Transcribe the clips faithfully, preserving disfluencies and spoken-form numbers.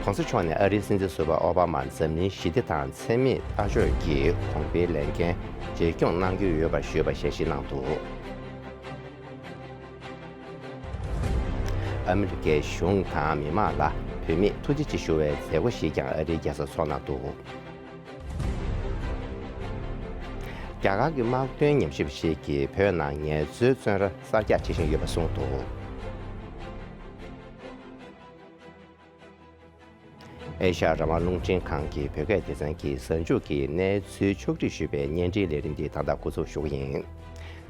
གོང་ས་མཆོག་ནས་ཨ་རིའི་སྲིད་འཛིན་ཟུར་པ་ཨོ་བྷ་མར་འཛམ་གླིང་ཞི་བདེ་དང་འཚེ་མེད་ལྟ་ཕྱོགས་ཀྱི་གོང་འཕེལ་ལས་འགན་རྗེས་སྐྱོང་གནང་རྒྱུ་ཡོད་པར་ཞུས་པ་ཞལ་བཞེས་གནང་འདུག་ཨ་མི་རི་ཀའི་གཞུང་དང་མི་མང་ལ་བོད་མིས་ཐུགས་རྗེ་ཆེ་ཞུ་བའི་མཛད་སྒོ་ཞིག་ཀྱང་ཨ་རིའི་རྒྱལ་སར་ཚོགས་གནང་འདུག་རྒྱ་གར་གྱི་དམག་དོན་ཉམས་ཞིབ་པ་ཞིག་གིས་བོད་ནང་ངལ་རྩོལ་བཙོན་ར་གསར་རྒྱག་བྱེད་བཞིན་ཡོད་པ་གསུངས་འདུག་ཨེ་ཤ་ཡ་རང་དབང་རླུང་འཕྲིན་ཁང་གི་བོད་སྐད་སྡེ་ཚན་གྱིས་གཟའ་མཇུག་གི་གནས་ཚུལ་ཕྱོགས་སྒྲིག་ཞུས་པའི་བརྙན་འཕྲིན་ལས་རིམ་འདི་ད་ལྟ་འགོ་འཛུགས་ཞུ་གི་ཡིན།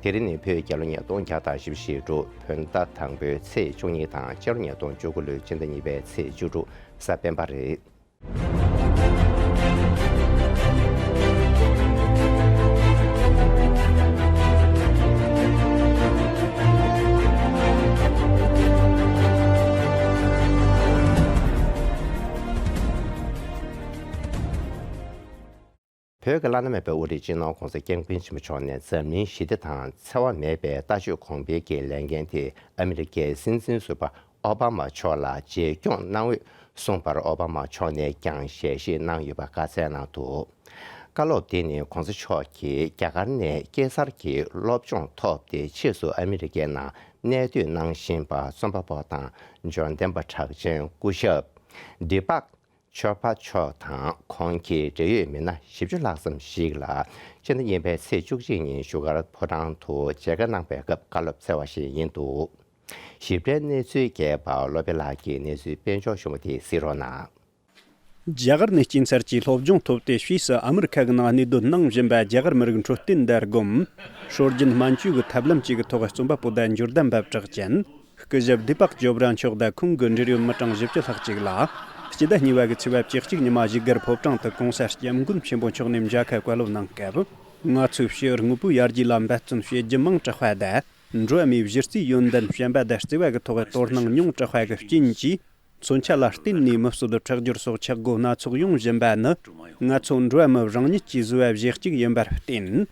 དེ་རིང་ནི་བོད་རྒྱལ་ལོ་ཉིས་སྟོང་བརྒྱ་དང་བཞི་བཅུ་ཞེ་དྲུག་བོད་ཟླ་དང་པོའི་ཚེས་བཅུ་གཉིས་དང་སྤྱི་ལོ་ཉིས་སྟོང་བཅུ་དགུ་ལོའི་སྤྱི་ཟླ་གཉིས་པའི་ཚེས་བཅུ་དྲུག་གཟའ་སྤེན་པ་རེད། བོད་ཀྱི་བླ་ན་མེད་པའི་དབུ་ཁྲིད་སྤྱི་ནོར་༧གོང་ས་༧སྐྱབས་མགོན་ཆེན་པོ་མཆོག་ནས་འཛམ་གླིང་ཞི་བདེ་དང་འཚེ་བ་མེད་པའི་ལྟ་སྤྱོད་གོང་འཕེལ་གྱི་ལས་འགན་དེ་ཨ་མི་རི་ཀའི་སྲིད་འཛིན་ཟུར་པ་ཨོ་བྷ་མ་མཆོག་ལ་རྗེས་སྐྱོང་གནང་འོས་གསུངས་པར་ཨོ་བྷ་མ་མཆོག་ནས་ཀྱང་ཞལ་བཞེས་གནང་ཡོད་པ་བཀའ་སྩལ་གནང་འདུག་བཀའ་སློབ་དེ་ནི་༧གོང་ས་མཆོག་གིས་རྒྱ་གར་ནས་སྐྱེས་གསར་གྱི་སློབ་སྦྱོང་ཐོབ་སྟེ་ཕྱིས་སུ་ཨ་མི་རི་ཀའི་ནང་གནས་སྡོད་གནང་བཞིན་པ་རྩོམ་པ་པོ་དང་འབྱོར་ལྡན་པ་གྲགས་ཅན་སྐུ་ཞབས་ཌི་པག་ཆོ་པ་མཆོག་དང་ཁོང་གི་འབྲེལ་ཡོད་མི་སྣ་བཞི་བཅུ་ལྷག་ཙམ་ཞིག་ལ་སྤྱི་ཟླ་གཉིས་པའི་ཚེས་བཅུ་གཅིག་ཉིན་བཞུགས་སྒར་ཕོ་བྲང་དུ་མཇལ་ཁ་གནང་པའི་སྐབས་བཀའ་སློབ་སྩལ་བ་ཞིག་ཡིན་འདུག་ཞིབ་ཕྲའི་གནས་ཚུལ་རྒྱས་པ་བློ་བྷེ་ལགས་ཀྱིས་གནས་ཚུལ་སྤེལ་འཇོག་ཞུ་མུ་དེ་གཟིགས་རོགས་གནང་། རྒྱ་གར་ནས་སྐྱེས་ཚར་གྱི་སློབ་སྦྱོང་ཐོབ་སྟེ་ཕྱིས་སུ་ཨ་མི་རི་ཁ་གི་ནང་གནས་སྡོད་གནང་བཞིན་པ་རྒྱ་གར་མི་རིགས་འཕྲོད་བསྟེན་དང་སྒོམ། སྲོལ་རྒྱུན་སྨན་བཅོས་ཀྱི་ཐབས་ལམ་བཅས་ཀྱི་ཐོག་རྩོམ་པ་པོ་དང་འབྱོར་ལྡན་པ་གྲགས་ཅན། སྐུ་ཞབས་དི་པག་ཅོ་པྲ་མཆོག་དང་ཁོང་གི་འབྲེལ་ཡོད་མི་གྲངས་བཞི་བཅུ་ལྷག་ཅིག་ལ། སྤྱི་ཟླ་གཉིས་པ་གི་ཚེས་པ་བཅུ་གཅིག་ཉི་མ་བཞུགས་སྒར་ཕོ་བྲང་དུ་༧གོང་ས་༧སྐྱབས་མགོན་ཆེན་པོ་མཆོག་ནས་མཇལ་ཁ་བཀའ་སློབ་གནང་སྐབས། ང་ཚོས་ཕྱི་དངོས་པོའི་ཡར་རྒྱས་ལ་འབད་བརྩོན་བྱེད་རྒྱུ་མང་དྲགས་པ་དང་། འགྲོ་བ་མིའི་གཞི་རྩའི་ཡོན་ཏན་བྱམས་པ་དང་བརྩེ་བ་གི་ཐོག་དོ་སྣང་ཉུང་དྲགས་པ་གི་རྐྱེན་གྱིས། མཚོན་ཆ་ལ་བརྟེན་ནས་མི་གསོད་དྲག་སྦྱོར་སོགས་ཆག་སྒོ་སྣ་ཚོགས་ཡོང་བཞིན་པ་ནི། ང་ཚོ་འགྲོ་བ་མི་རང་ཉིད་ཀྱིས་བཟོས་པ་ཞེ་གཅིག་ཡིན་པར་བརྟེན།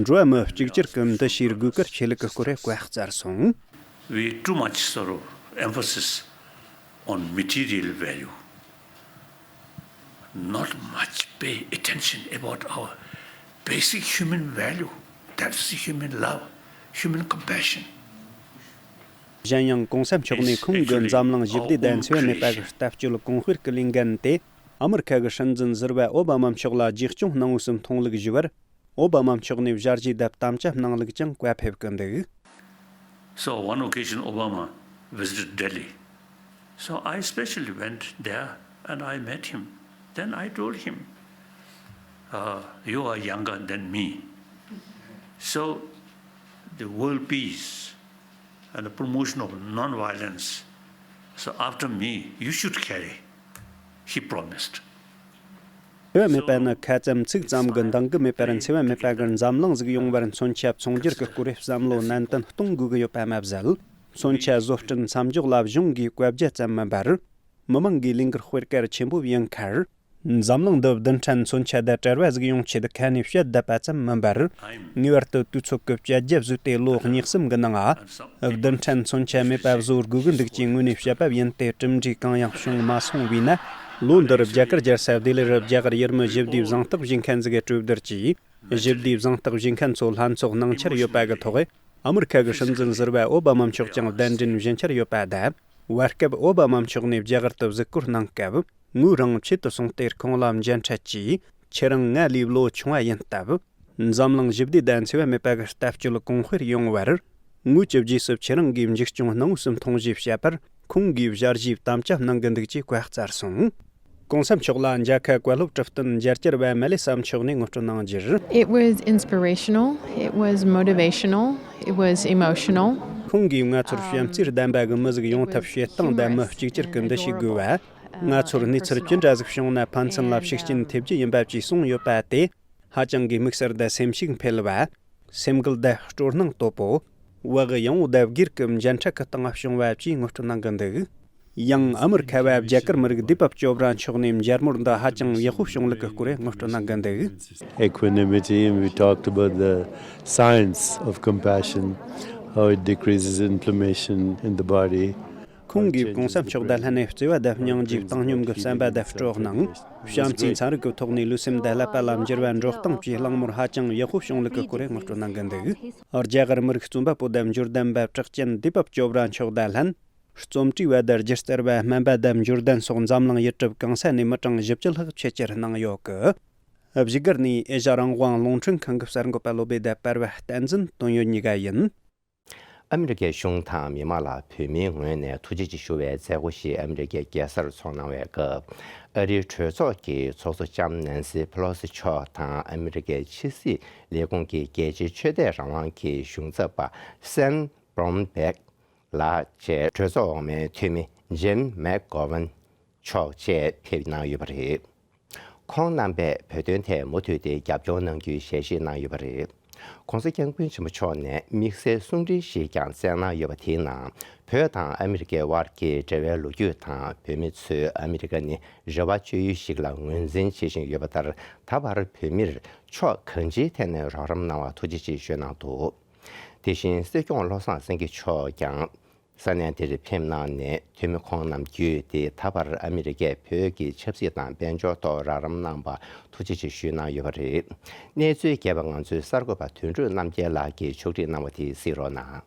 འགྲོ་བ་མི་གཅིག་གྱུར་གྱི་འདུ་ཤེས་དགོས་གལ་ཆེ་ལུགས་ཀྱི་སྐོར་བཀའ་སྩལ་སོང་། We too much sort of emphasis on material value, not much pay attention about our basic human value, that's human love, human compassion. གཞན་ཡང་༧གོང་ས་མཆོག་ནས་ཁོང་གི་འཛམ་གླིང་ཞི་བདེ་དང་འཚེ་བ་མེད་པ་གི་ལྟ་སྤྱོད་གོང་སྤེལ་གྱི་ལས་འགན་དེ་ཨ་མི་རི་ཁ་གི་སྲིད་འཛིན་ཟུར་པ་ཨོ་བྷ་མ་མཆོག་ལ་རྗེས་སྐྱོང་གནང་འོས་སུ་མཐོང་ལུགས་ཞུ་བར། ཨོ་བྷ་མ་མཆོག་ནས་ཞལ་བཞེས་དང་དམ་བཅའ་གནང་ལུགས་ཀྱང་བཀའ་ཕེབས་ཀྱི་འདུག So one occasion Obama visited Delhi. So I specially went there and I met him. Then I told him, uh, you are younger than me. So the world peace and the promotion of non-violence. So after me, you should carry, he promised. འཚེ་བ་མེད་པ་ནི་ཁ་ཙམ་ཚིག་ཙམ་གྱི་འདང་གི་མེད་པར། འཚེ་བ་མེད་པ་གི་འཛམ་གླིང་ཟིག་ཡོང་བར་མཚོན་ཆ་ཚོང་སྒྱུར་གྱི་སྐོར་བསམ་བློ་ནན་ཏན་གཏོང་དགོས་ཀྱི་ཡོད་པ་མ་ཟད། མཚོན་ཆ་བཟོ་སྐྲུན་མཚམས་འཇོག་ལ་གཞུང་གིས་བཀའ་རྒྱ་ཙམ་མིན་པར། མི་མང་གིས་ལས་འགུལ་སྤེལ་གལ་ཆེན་པོ་ཡིན་ཁར། འཛམ་གླིང་འདི་རྡུལ་ཕྲན་མཚོན་ཆ་དང་བྲལ་བ་ཟིག་ཡོང་ཆེད་ཁ་ནས་བཤད་བསྡད་པ་ཙམ་མིན་པར། ངེས་པར་དུ་དུས་ཚོད་ཀྱི་བཅད་རྒྱ་བཟོས་ཏེ་ལོ་གཉིས་གསུམ་གྱི་ནང་ང་། རྡུལ་ཕྲན་མཚོན་ཆ་མེད་པ་བཟོ་དགོས་ཀྱི་འདུག་ཅེས་ངོས་ནས་བཤད་པ་ཡིན་ཏེ། གྲུབ་འབྲས་གང་ཡང་བྱུང་མ་སོང་བས་ན། ལོ་འདིར་རྒྱ་གར་རྒྱལ་ས་ལྡི་ལི་རུ་རྒྱ་གར་ཡུལ་མི་ཞི་བདེའི་གཟེངས་རྟགས་བཞེས་མཁན་ཟིག་གི་གྲོས་བསྡུར་གྱིས། ཞི་བདེའི་གཟེངས་རྟགས་བཞེས་མཁན་ཚོ་ལྷན་ཚོགས་གནང་འཆར་ཡོད་པ་གི་ཐོག་ཨ་མི་རི་ཁ་གི་སྲིད་འཛིན་ཟུར་པ་ཨོ་བྷ་མ་མཆོག་ཀྱང་གདན་འདྲེན་ཞུ་འཆར་ཡོད་པ་དང་། བར་སྐབས་ཨོ་བྷ་མ་མཆོག་ནས་རྒྱ་གར་དུ་གཟིགས་སྐོར་གནང་སྐབས། ངོས་རང་ཕྱི་དུ་སོང་སྟེ་ཁོང་ལ་མཇལ་འཕྲད་ཀྱིས། ཁྱེད་རང་ང་ལས་ལོ་ཆུང་བ་ཡིན་སྟབས། འཛམ་གླིང་ཞི་བདེ་དང་འཚེ་བ་མེད་པ་གི་ལྟ་སྤྱོད་གོང་སྤེལ་ཡོང་བར། ངོས་ཀྱི་རྗེས་སུ་ཁྱེད་རང་གིས་མཇུག་སྐྱོང་གནང་འོས་སུ་མཐོང་ཞེས་བཤད་པར། ཁོང་གིས་ཞལ་བཞེས་དམ་བཅའ་གནང་གི་འདུག་ཅེས་བཀའ་སྩལ་སོང་། གོང་ས་མཆོག་ལ་མཇལ་ཁ་བཀའ་སློབ་ཁྲི་སྟོན་མཇལ་བཅར་བ་མ་ལེ་ས་མཆོག་ནས་ངོ་སྤྲོད་གནང་རྒྱུར། It was inspirational, it was motivational, it was emotional. ཁོང་གིས་ང་ཚོར་བྱམས་བརྩེར་ལྡན་པ་གི་མི་ཟིག་ཡོང་ཐབས་བྱེད་སྟངས་དང་མི་གཅིག་གྱུར་གྱི་འདུ་ཤེས་དགོས་པ། ང་ཚོར་གནས་ཚུལ་ཅི་འདྲ་ཟིག་བྱུང་ན་ཕན་ཚུན་ལ་ཤུགས་རྐྱེན་ཐེབས་རྒྱུ་ཡིན་པ་བཅས་གསུངས་ཡོད་པ་དེ། ཧ་ཅང་གི་དམིགས་བསལ་དང་སེམས་ཤུགས་འཕེལ་བ། སེམས་འགུལ་དང་སྤྲོ་སྣང་དོད་པོ། བག་ཡངས་པོ་དང་སྒེར་གྱི་མཇལ་འཕྲད་ཀྱི་སྟེང་བྱུང་བ་བཅས་ངོ་སྤྲོད་གནང་གི་འདུག་ཡང་ཨ་མི་རི་ཁ་བ་རྒྱ་གར་མི་རིགས་དི་པག་ཅོ་པྲ་མཆོག་ནས་མཇལ་མོལ་འདི་ཧ་ཅང་ཡག་པོ་བྱུང་ལུགས་ཀྱི་སྐོར་ངོ་སྤྲོད་གནང་གི་འདུག Equanimity, and we talked about the science of compassion, how it decreases inflammation in the body. ཁོང་གིས་གོང་ས་མཆོག་དང་ལྷན་ནས་བརྩེ་བ་དང་སྙིང་རྗེ་བཏང་སྙོམས་ཀྱི་བསམ་པ་དང་སྤྲོ་སྣང་། བྱམས་བརྩེའི་ཚན་རིག་གི་ཐོག་ནས་ལུས་སེམས་དང་ཀླད་པ་ལ་འགྱུར་བ་འགྲོ་སྟངས་བཅས་གླེང་མོལ་ཧ་ཅང་ཡག་པོ་བྱུང་ལུགས་ཀྱི་སྐོར་ངོ་སྤྲོད་གནང་གི་འདུག་རྒྱ་གར་མི་རིགས་རྩོམ་པ་པོ་དང་འབྱོར་ལྡན་པ་གྲགས་ཅན་བསྡུས་པ་ཅོབ་ར་མཆོག་དང་ལྷན། རྩོམ་བྲིས་པ་དང་སྒྱུ་རྩལ་བ་སྨན་པ་དང་འབྱོར་ལྡན་སོགས་འཛམ་གླིང་ཡུལ་གྲུ་གང་ས་ནས་མི་གྲངས་བཞི་བཅུ་ལྷག་ཆེད་བཅར་གནང་ཡོད་གི། བཞུགས་སྒར་ནས་ཨེ་ཤ་རང་དབང་རླུང་འཕྲིན་ཁང་གི་གསར་འགོད་པ་བློ་བྷེ་དང་པར་བ་བསྟན་འཛིན་དོན་ཡོད་གཉིས་ཀ་ཡིན། ཨ་མི་རི་ཀའི་གཞུང་དང་མི་མང་ལ་བོད་མིའི་ངོས་ནས་ཐུགས་རྗེ་ཆེ་ཞུ་བའི་མཛད་སྒོ་ཞིག་ཨ་མི་རི་ཀའི་རྒྱལ་སར་འཚོགས་གནང་བའི་སྐབས། ཨ་རིའི་གྲོས་ཚོགས་ཀྱི་ཚོགས་གཙོ་ལྕམ་ནན་སི་ཕེ་ལོ་སི་མཆོག་དང་ཨ་མི་རི་ཀའི་ཕྱི་སྲིད་ལས་ཁུངས་ཀྱི་རྒྱལ་སྤྱིའི་ཆོས་དད་རང་དབང་གི་གཞུང་ཚབ་པ་སན་བྷོམ་བྷེག་ལགས་བཅས་གྲོས་ཚོགས་འོག་མའི་འཐུས་མི་ཇིམ་མེག་གོ་ཝན་མཆོག་བཅས་ཕེབས་གནང་ཡོད་པ་རེད། ཁོང་རྣམ་པས་བོད་དོན་ཐད་མུ་མཐུད་དེ་རྒྱབ་སྐྱོར་གནང་རྒྱུའི་ཞལ་བཞེས་གནང་ཡོད་པ་རེད། ༸གོང་ས་༸སྐྱབས་མགོན་ཆེན་པོ་མཆོག་ནས་དམིགས་བསལ་གསུང་འཕྲིན་ཞིག་ཀྱང་བསྩལ་གནང་ཡོད་པ་དེའི་ནང་། བོད་དང་ཨ་མི་རི་ཀའི་དབར་གྱི་འབྲེལ་བའི་ལོ་རྒྱུས་དང་། བོད་མི་ཚོས་ཨ་མི་རི་ཀ་ནི་རེ་བ་བཅོལ་ཡུལ་ཞིག་ལ་ངོས་འཛིན་བྱེད་བཞིན་ཡོད་པ་ལྟར། ད་བར་བོད་མིར་ཕྱོགས་གང་ཅིའི་ཐད་ནས་རོགས་རམ་གནང་བར་ཐུགས་རྗེ་ཆེ་ཞུས་གནང་འདུག་དེ་བཞིན་སྲིད་སྐྱོང་བློ་བཟང་སེང་གེ་མཆོག་ཀྱང་ས་གནས་དེར་ཕེབས་གནང་ནས། འཐུས་མི་ཁོང་རྣམས་བརྒྱུད་དེ་ད་བར་ཨ་མི་རི་ཀས་བོད་ཀྱི་ཆབ་སྲིད་དང་དཔལ་འབྱོར་ཐོག་རོགས་རམ་གནང་བར་ཐུགས་རྗེ་ཆེ་ཞུས་གནང་ཡོད་པ་རེད། གནས་ཚུལ་རྒྱས་པ་ང་ཚོའི་གསར་འགོད་པ་དོན་གྲུབ་རྣམ་རྒྱལ་ལགས་ཀྱིས་ཕྱོགས་སྒྲིག་གནང་བ་དེ་གཟིགས་རོགས་གནང་།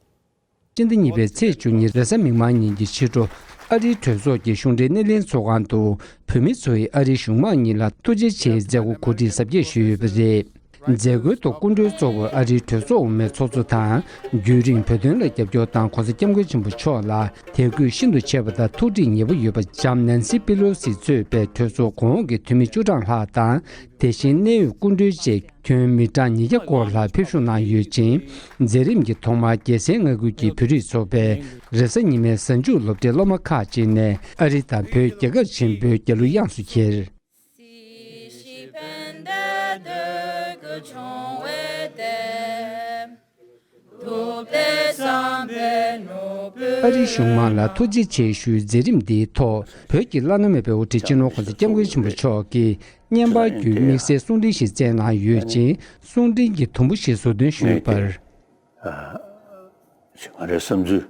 སྤྱི་ཟླ་གཉིས་པའི་ཚེས་བཅུ་གཉིས་རེས་གཟའ་མིག་དམར་ཉིན་གྱི་ཕྱི་དྲོ། ཨ་རིའི་གྲོས་ཚོགས་ཀྱི་གཞུང་འབྲེལ་སྣེ་ལེན་ཚོགས་ཁང་དུ། བོད་མི་ཚོས་ཨ་རིའི་གཞུང་མང་གཉིས་ལ་ཐུགས་རྗེ་ཆེའི་མཛད་སྒོ་གོ་སྒྲིག་གཟབ་རྒྱས་ཞུས་ཡོད་པ་རེད། མཛད་སྒོའི་ཐོག་སྐུ་མགྲོན་གཙོ་བོར་ཨ་རིའི་གྲོས་ཚོགས་འོག་མའི་ཚོགས་གཙོ་དང་། རྒྱུན་རིང་བོད་དོན་ལ་རྒྱབ་སྐྱོར་དང་གོང་ས་སྐྱབས་མགོན་ཆེན་པོ་མཆོག་ལ་དད་གུས་ཤིན་ཏུ་ཆེ་བ་དང་ཐུགས་འདྲིས་ཉེ་པོ་ཡོད་པ་ལྕམ་ནན་སི་པི་ལོ་སི་གཙོས་པའི་གྲོས་ཚོགས་གོང་འོག་གི་འཐུས་མི་བཅུ་གྲངས་ལྷག་དང་། དེ་བཞིན་གནད་ཡོད་སྐུ་མགྲོན་བཅས་ཁྱོན་མི་གྲངས་ཉིས་བརྒྱ་སྐོར་ལྷག་ཕེབས་ཞུགས་གནང་ཡོད་ཅིང་། མཛད་རིམ་གྱི་ཐོག་མར་རྒྱལ་སའི་མངའ་ཁུལ་གྱི་བོད་རིགས་ཚོགས་པའི་རེས་གཟའ་ཉི་མའི་གཟའ་མཇུག་སློབ་གྲྭའི་སློབ་མ་ཁག་ཅིག་ནས་ཨ་རི་དང་བོད་རྒྱལ་ཁབ་ཆེན་པོའི་རྒྱལ་གླུ་དབྱངས་སུ་གྱེར། ཨ་རིའི་གཞུང་མང་ལ་ཐུགས་རྗེ་ཆེ་ཞུའི་མཛད་རིམ་འདིའི་ཐོག་བོད་ཀྱི་བླ་ན་མེད་པའི་དབུ་ཁྲིད་སྤྱི་ནོར་༸གོང་ས་༸སྐྱབས་མགོན་ཆེན་པོ་མཆོག་གིས་བརྙན་པར་བརྒྱུད་དམིགས་བསལ་གསུང་འཕྲིན་ཞིག་བསྩལ་གནང་ཡོད་ཅིང་། གསུང་འཕྲིན་གྱི་དུམ་བུ་ཞིག་ཟུར་འདོན་ཞུས་པར། ང་རའི་བསམ་ཚུལ་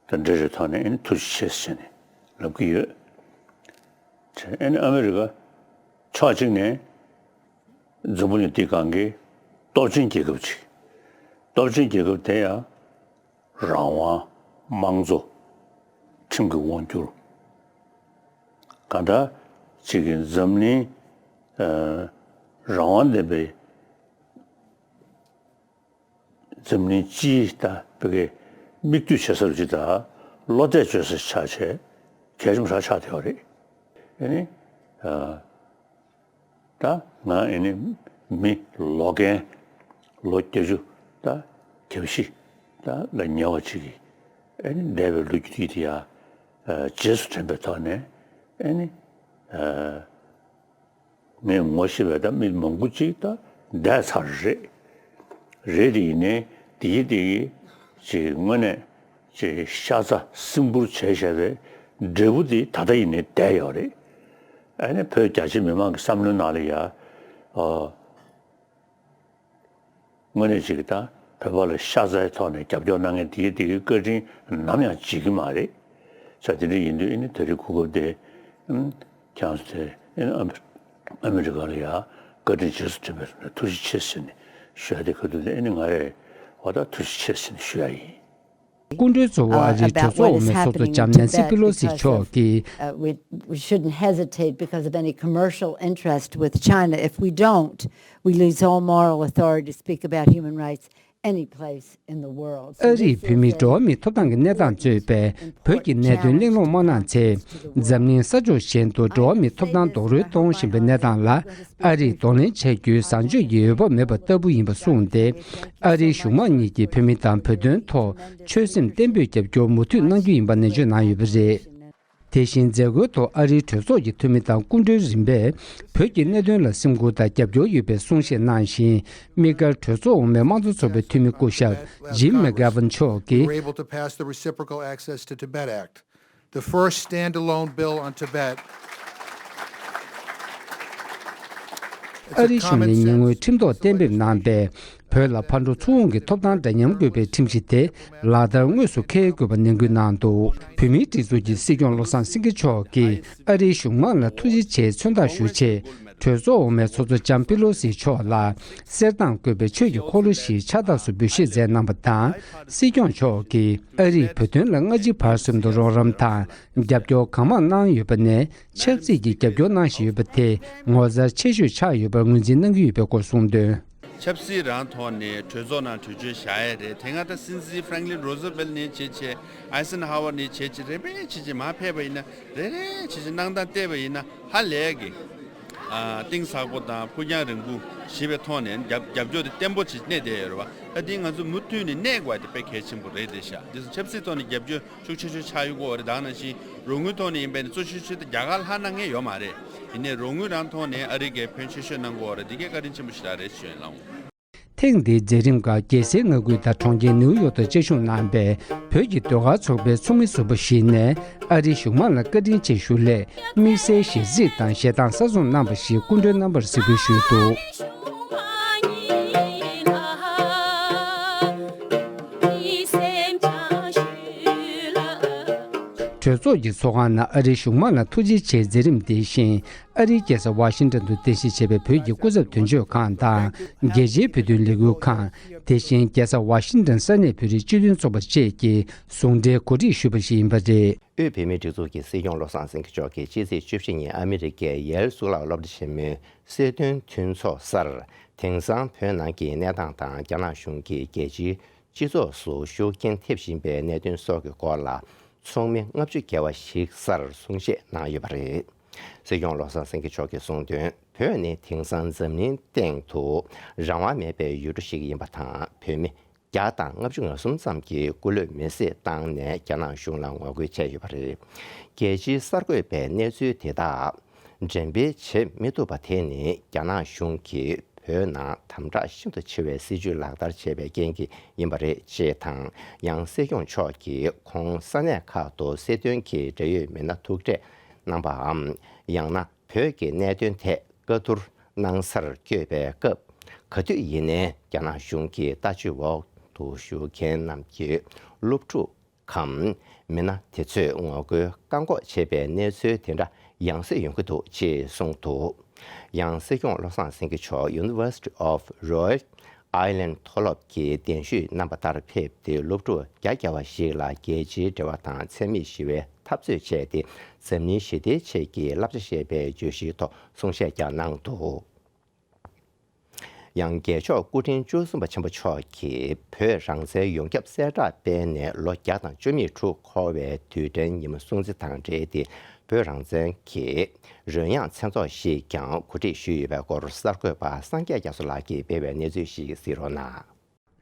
དང་འབྲེལ་བའི་ཐོག་ནས་ཨ་ནི་ཐུགས་རྗེ་ཆེ་ཟེར་ནས་ལབ་ཀྱི་ཡོད། དེ་ཨ་ནི་ཨ་མི་རི་ཀ་ཕྱོགས་གཅིག་ནས་འཛམ་བུ་གླིང་འདི་སྒང་གི་སྟོབས་ཆེན་རྒྱལ་ཁབ་ཅིག་སྟོབས་ཆེན་རྒྱལ་ཁབ་དེ་ཡང་རང་དབང་། དམངས་གཙོ། ཁྲིམས་ཀྱི་དབང་སྒྱུར། གང་ལྟར་ཅིག་གི་འཛམ་གླིང་ཨ་རང་དབང་ལྡན་པའི་འཛམ་གླིང་སྤྱིའི་ད་བོད་སྐད་མིག་ལྟོས་བྱེད་ས་རུ་ཅིག་དང་བློ་གཏད་བྱེད་ས་ཆགས་བྱས་གལ་ཆེན་པོ་ཞིག་ཆགས་བསྡད་པ་རེད། ཨ་ནི་ཨ་ད་ང་ཨ་ནི་མི་ལོ་རྒན་ལོ་བརྒྱད་ཅུ་ད་གྱ་བཞི་ད་ལ་ཉེ་བ་ཅིག་གིས་ཨ་ནི་འདས་པའི་ལོ་རྒྱུས་དེ་ཡང་རྗེས་སུ་དྲན་པའི་ཐོག་ནས་ཨ་ནི་ཨ། ངས་ངོ་ཤེས་པའི་ད་མི་མང་པོ་ཅིག་ད་འདས་ཚར་རེད། རེད་དེ་ཡིན་ནའི་དེ་ཡི་དེ་ཡི་ཅིག་དངོས་གནས་ཅིག་ཤ་ཚ་སིམ་པོར་བྱས་བཞག་པའི་འབྲས་བུ་དེ་ད་ལྟ་ཡིན་ནའི་བསྡད་ཡོད་རེད། ཨ་ནི་བོད་རྒྱ་ཆེ་མི་མང་གི་བསམ་བློའི་ནང་ལ་ཡ་ཨ། དངོས་གནས་ཅིག་གིས་ད་བོད་པ་ལ་ཤ་ཚའི་ཐོག་ནས་རྒྱབ་སྐྱོར་གནང་མཁན་དེའི་དེའི་བཀའ་དྲིན་ནམ་ཡང་བརྗེད་ཀྱི་མ་རེད། ས་དེ་འདྲ་ཡིན་དུས་ཨ་ནི་ད་རེས་གོ་སྐབས་དེ་ཨམ་ཁྱེད་རང་ཚོས་ཨ་ནི་ཨ་མི་རི་ཀ་ལ་ཡང་བཀའ་དྲིན་རྗེས་སུ་དྲན་པའི་ཐུགས་རྗེ་ཆེ་ཟེར་ནས་ཞུ་ཡ་དེ་ག་དུས་ནས་ཨ་ནི་ང་རས་འོ་ད་ཐུགས་རྗེ་ཆེ་ཟེར་ནས་ཞུ་ཡ་ཡིན། སྐུ་མགྲོན་གཙོ་བོ་ཨ་རིའི་གྲོས་ཚོགས་འོག་མའི་ཚོགས་གཙོ་ལྕམ་ནན་སི་པི་ལོ་སི་མཆོག་གིས། Uh, we, we shouldn't hesitate because of any commercial interest with China. If we don't, we lose all moral authority to speak about human rights any place in the world. ཨ་རིས་བོད་མིའི་འགྲོ་བ་མིའི་ཐོབ་ཐང་གི་གནས་སྟངས་གཙོས་པའི་བོད་ཀྱི་གནད་དོན་གླེང་སློང་མ་གནང་ཚེ། འཛམ་གླིང་ས་ཕྱོགས་གཞན་དུ་འགྲོ་བ་མིའི་ཐོབ་ཐང་རྡོག་རོལ་གཏོང་བཞིན་པའི་གནས་སྟངས་ལ། ཨ་རིས་གདོང་ལེན་བྱ་རྒྱུའི་བཟང་སྤྱོད་ཀྱི་འོས་བབ་མེད་པ་ལྟ་བུ་ཡིན་པ་གསུངས་ཏེ། ཨ་རིའི་གཞུང་མང་གཉིས་ཀྱིས་བོད་མི་དང་བོད་དོན་ཐོག་ཆོད་སེམས་བརྟན་པོས་རྒྱབ་སྐྱོར་མུ་མཐུད་གནང་རྒྱུ་ཡིན་པ་ནན་བརྗོད་གནང་ཡོད་པ་རེད། དེ་བཞིན་མཛད་སྒོའི་ཐོག་ཨ་རིའི་གྲོས་ཚོགས་ཀྱི་འཐུས་མི་དང་སྐུ་མགྲོན་རིམ་པས་བོད་ཀྱི་གནད་དོན་ལ་སེམས་ཁུར་དང་རྒྱབ་སྐྱོར་ཡོད་པའི་གསུང་བཤད་གནང་ཞིང་། དམིགས་བཀར་གྲོས་ཚོགས་འོག་མའི་དམངས་གཙོ་ཚོགས་པའི་འཐུས་མི་སྐུ་ཞབས་ཇིམ་མེག་གྷ་ཝན་མཆོག་གིས། We were able to pass the Reciprocal Access to Tibet Act, the first standalone bill on Tibet. ཨ་རིའི་གཞུང་ནས་ཉེ་སྔོན་ཁྲིམས་ཐོག་གཏན་འབེབས་གནང་པའི་བོད་ལ་ཕར་འགྲོ་ཚུར་འོང་གི་ཐོབ་ཐང་འདྲ་མཉམ་དགོས་པའི་ཁྲིམས་གཞི་དེ་ལག་བསྟར་དངོས་སུ་འཁེལ་དགོས་པ་ནན་སྐུལ་གནང་འདུག་བོད་མིའི་སྒྲིག་འཛུགས་ཀྱི་སྲིད་སྐྱོང་བློ་བཟང་སེང་གེ་མཆོག་གིས་ཨ་རིའི་གཞུང་མང་ལ་ཐུགས་རྗེ་ཆེའི་མཚོན་རྟགས་ཞུ་ཆེད། གྲོས་ཚོགས་འོག་མའི་ཚོགས་གཙོ་ལྕམ་པི་ལོ་སི་མཆོག་ལ་གསེར་དང་བཀོད་པའི་ཆོས་ཀྱི་འཁོར་ལོ་ཞིག་ཕྱག་རྟགས་སུ་འབུལ་བཞེས་མཛད་གནང་བ་དང་། སྲིད་སྐྱོང་མཆོག་གིས་ཨ་རིས་བོད་དོན་ལ་སྔ་ཕྱི་བར་གསུམ་དུ་རོགས་རམ་དང་རྒྱབ་སྐྱོར་གང་མང་གནང་ཡོད་པ་ནས། ཆབ་སྲིད་ཀྱི་རྒྱབ་སྐྱོར་གནང་བཞིན་ཡོད་པ་དེ་ངོ་མཚར་ཆེ་ཤོས་ཆགས་ཡོད་པར་ངོས་འཛིན་གནང་གི་ཡོད་པའི་སྐོར་གསུངས་དོན། ཆབ་སྲིད་རང་ཐོག་ནས་གྲོས་ཚོགས་ནང་གྲོས་ཆོད་བཞག་ཡས་རེད། དེ་སྔ་ད་སྲིད་འཛིན་ཧྥ་རེང་ལིན་རོ་སི་ཝེལ་ནས་བྱས་བྱས། ཨའི་སན་ཧ་ཝར་ནས་བྱས་བྱས། རེ་བས་བྱས་བྱས་མར་ཕེབས་པ་ཡིན་ན། རེ་རེ་བྱས་བྱས་གནང་སྟངས་བལྟས་པ་ཡིན་ན། ཧ་ལས་ཀྱི་ཨ་གཏིང་ཟབ་པོ་དང་ཕུགས་རྒྱང་རིང་པོ་ཞེས་པའི་ཐོག་ནས་རྒྱབ་རྒྱབ་སྐྱོར་དེ་བརྟན་པོ་ཅིག་གནས་བསྡད་ཡོད་རེད་བ། ད་དེ་ང་ཚོ་མུ་མཐུད་ནས་གནས་དགོས་པ་དེ་དཔེ་གལ་ཆེན་པོ་རེད་བསྡད་ཤག་དེ་ཚོ་ཆབ་སྲིད་ཐོག་ནས་རྒྱབ་སྐྱོར་ཤུགས་ཆེ་ཤོས་ཆགས་ཡོད་ཀྱི་ཡོད་རེད། ད་ནང་བཞིན་རོགས་དངུལ་ཐོག་ནས་ཡིན་པ་ཡིན་ན་གཙོ་ཆེ་ཤོས་དེ་རྒྱ་གར་ལྷག་གནང་མཁན་ཡོད་མ་རེད། ཡིན་ནའི་རོགས་དངུལ་རང་ཐོག་ནས་ཨ་རི་གིས་ཕོན་ཆེ་ཤོས་གནང་གི་ཡོད་རེད། དེ་གས་བཀའ་དྲིན་ཆེན་པོ་ཞེ་དྲག་རེད་ཞུ་ཡིན་ལགས། ཐེངས་འདིའི་མཛད་རིམ་སྐབས་རྒྱལ་སའི་མངའ་ཁུལ་དང་གྲོང་ཁྱེར་ནིའུ་ཡོག་ཏུ་བཅའ་བཞུགས་གནང་པའི་བོད་ཀྱི་ཟློས་གར་ཚོགས་པའི་ཚོགས་མི་ཟུར་པ་ཞིག་ནས། ཨ་རིའི་གཞུང་མང་ལ་བཀའ་དྲིན་ཆེ་ཞུ་སླད། དམིགས་བསལ་གཞས་ཚིག་དང་གཞས་གདངས་གསར་རྩོམ་གནང་བ་ཞིག་སྐུ་མགྲོན་རྣམ་པར་གཟིགས་འབུལ་ཞུས་འདུག་གྲོས་ཚོགས་ཀྱི་ཚོགས་ཁང་ནང་ཨ་རིའི་གཞུང་མང་ལ་ཐུགས་རྗེ་ཆེའི་མཛད་རིམ་འདི་བཞིན། ཨ་རིའི་རྒྱལ་ས་ཝ་ཤིང་ཏོན་དུ་རྟེན་གཞི་བྱས་པའི་བོད་ཀྱི་སྐུ་ཚབ་དོན་གཅོད་ཁང་དང་། རྒྱལ་སྤྱིའི་བོད་དོན་ལས་འགུལ་ཁང་། དེ་བཞིན་རྒྱལ་ས་ཝ་ཤིང་ཏོན་ས་གནས་བོད་རིགས་སྤྱི་མཐུན་ཚོགས་པ་བཅས་ཀྱིས་ཟུང་འབྲེལ་གོ་སྒྲིག་ཞུས་པ་ཞིག་ཡིན་པ་རེད། དབུས་བོད་མིའི་སྒྲིག་འཛུགས་ཀྱི་སྲིད་སྐྱོང་བློ་བཟང་སེང་གེ་མཆོག་གིས་ཕྱི་ཚེས་བཅུ་བཞི་ཉིན་ཨ་མི་རི་ཀའི་ཡེལ་གཙུག་ལག་སློབ་གྲྭ་ཆེན་མོའི་སྲིད་དོན་མཐུན་ཚོགས་སར། དེང་སང་བོད་ནང་གི་གནས་སྟངས་དང་རྒྱ་ནག་གཞུང་གིས་རྒྱལ་སྤྱིའི་སྤྱི་ཚོགས་སུ་ཤུགས་རྐྱེན་ཐེབས་བཞིན་པའི་གནད་དོན་སོགས་ཀྱི་སྐོར་ལ། ཚོགས་མི་ལྔ་བཅུ་བརྒལ་བ་ཞིག་སར་གསུང་བཤད་གནང་ཡོད་པ་རེད། སྲིད་སྐྱོང་བློ་བཟང་སེང་གེ་མཆོག་གིས་གསུངས་དོན། བོད་ནི་དེང་སང་འཛམ་གླིང་སྟེང་དུ་རང་དབང་མེད་པའི་ཡུལ་གྲུ་ཞིག་ཡིན་པ་དང་། བོད་མི་བརྒྱ་དང་ལྔ་བཅུ་ང་གསུམ་ཙམ་གྱིས་སྐུ་ལུས་མེར་སྲེག་བཏང་ནས་རྒྱ་ནག་གཞུང་ལ་ངོ་རྒོལ་བྱས་ཡོད་པ་རེད། རྒྱལ་སྤྱིའི་གསར་འགོད་པས་གནས་ཚུལ་དེ་དག་འགྲེམས་སྤེལ་བྱེད་མི་ཐུབ་པ་དེ་ནི་རྒྱ་ནག་གཞུང་གིས་བོད་ནང་དམ་དྲག་ཤིན་ཏུ་ཆེ་བའི་སྲིད་བྱུས་ལག་བསྟར་བྱས་པའི་རྐྱེན་གྱིས་ཡིན་པ་རེད་ཅེས་དང་། ཡང་སྲིད་སྐྱོང་མཆོག་གིས་ཁོང་ས་གནས་ཁག་ཏུ་སྲིད་དོན་གྱི་འབྲེལ་ཡོད་མི་སྣ་ཐུག་འཕྲད་གནང་པའམ། ཡང་ན་བོད་ཀྱི་གནད་དོན་ཐད་བཀའ་བསྡུར་གནང་སར་བསྐྱོད་པའི་སྐབས། ག་དུས་ཡིན་ནའི་རྒྱ་ནག་གཞུང་གི་ལྟ་ཞིབ་འོག་ཏུ་བཞུགས་མཁན་རྣམས་ཀྱི་སློབ་ཕྲུག་གམ་མི་སྣ་དེ་ཚོས་ངོ་རྒོལ་བཀག་འགོག་བྱེད་པའི་གནས་ཚུལ་དེ་འདྲ་ཡང་སེ་ཡོང་གི་འདུག་ཅེས་གསུངས་འདུག། ཡང་སྲིད་སྐྱོང་བློ་བཟང་སེང་གེ་མཆོག་University of Rhode Island མཐོ་སློབ་ཀྱི་གདན་ཞུས་གནང་པ་ལྟར་ཕེབས་ཏེ། སློབ་ཕྲུག་བརྒྱ་བརྒལ་བ་ཞིག་ལ་རྒྱལ་སྤྱིའི་འབྲེལ་བ་དང་འཚེ་མེད་ཞི་བའི་འཐབ་རྩོད་བྱས་ཏེ། འཛམ་གླིང་ཞི་བདེའི་ཆེད་ཀྱི་བསླབ་བྱ་ཞེས་པའི་བརྗོད་གཞིའི་ཐོག་གསུང་བཤད་ཀྱང་གནང་འདུག། ཡང་རྒྱལ་མཆོག་སྐུ་ཕྲེང་བཅུ་གསུམ་པ་ཆེན་པོ་མཆོག་གིས་བོད་རང་བཙན་ཡོངས་ཁྱབ་གསལ་བསྒྲགས་སྤེལ་ནས་ལོ་བརྒྱ་དང་བཅུ་མེད་དྲུག་འཁོར་བའི་དུས་དྲན་ཉིན་མོ་སྲུང་བརྩི་དང་འབྲེལ་ཏེ། བོད་རང་བཙན་གྱི་རོལ་དབྱངས་མཚན་ཚོགས་ཤིག་ཀྱང་གོ་སྒྲིག་ཞུས་ཡོད་པའི་སྐོར་གསར་འགོད་པ་སངས་རྒྱས་རྒྱ་མཚོ་ལགས་ཀྱིས་སྤེལ་བའི་གནས་ཚུལ་ཞིག་གཟིགས་རོགས་གནང་།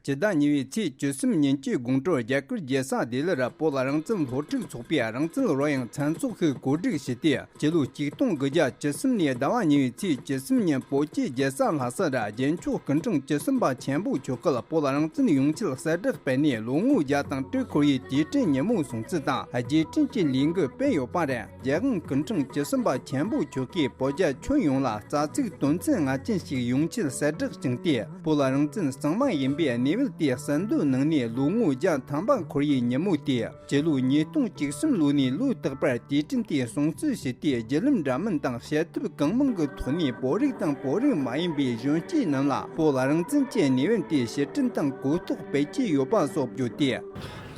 སྤྱི་ཟླ་གཉིས་པའི་ཚེས་བཅུ་གསུམ་ཉིན་གྱི་དགོང་དྲོར་རྒྱ་གར་རྒྱལ་ས་ལྡི་ལིར་བོད་རང་བཙན་སློབ་ཕྲུག་ཚོགས་པས་རང་བཙན་རོལ་དབྱངས་མཚན་ཚོགས་ཤིག་གོ་སྒྲིག་ཞུས་ཏེ། སྤྱི་ལོ་ཆིག་སྟོང་དགུ་བརྒྱ་བཅུ་གསུམ་ནས་ཟླ་བ་གཉིས་པའི་ཚེས་བཅུ་གསུམ་ཉིན་བོད་ཀྱི་རྒྱལ་ས་ལྷ་སར་རྒྱལ་མཆོག་སྐུ་ཕྲེང་བཅུ་གསུམ་པ་ཆེན་པོ་མཆོག་གིས་བོད་རང་བཙན་ཡོངས་ཁྱབ་གསལ་བསྒྲགས་སྤེལ་ནས་ལོ་ངོ་བརྒྱ་དང་དྲུག་འཁོར་བའི་དུས་དྲན་ཉིན་མོ་སྲུང་བརྩི་དང་རྗེས་དྲན་གྱི་ལས་འགུལ་སྤེལ་ཡོད་པ་རེད། རྒྱལ་དབང་སྐུ་ཕྲེང་བཅུ་གསུམ་པ་ཆེན་པོ་མཆོག་གིས་བོད་རྒྱ་ཁྱོན་ཡོངས་ལ་རྩ་ཚིག་དོན་ཚན་ལྔ་ཅན་ཞིག་ཡོངས་ཁྱབ་གསལ་བསྒྲགས་བྱུང་སྟེ། བོད་རང་བཙན་གཙང་མ་ཡིན་པའི་གནས་བབ་དེ་གསལ་འདོན་གནང་ནས་ལོ་ངོ་བརྒྱ་ཐམ་པ་འཁོར་བའི་ཉིན་མོ་དེ། སྤྱི་ལོ་ཉིས་སྟོང་བཅུ་གསུམ་ལོ་ནས་ལོ་རྟག་པར་དུས་དྲན་དེ་སྲུང་བརྩི་ཞུས་ཏེ། བརྒྱུད་ལམ་འདྲ་མིན་དང་བྱེད་ཐབས་གང་མང་གི་ཐོག་ནས་བོད་རིགས་དང་བོད་རིགས་མ་ཡིན་པའི་གཞོན་སྐྱེས་རྣམས་ལ་བོད་རང་བཙན་གྱི་གནས་བབ་དེ་ཕྱིར་དྲན་དང་གོ་རྟོགས་སྤེལ་གྱི་ཡོད་པ་སོགས་བརྗོད་དེ།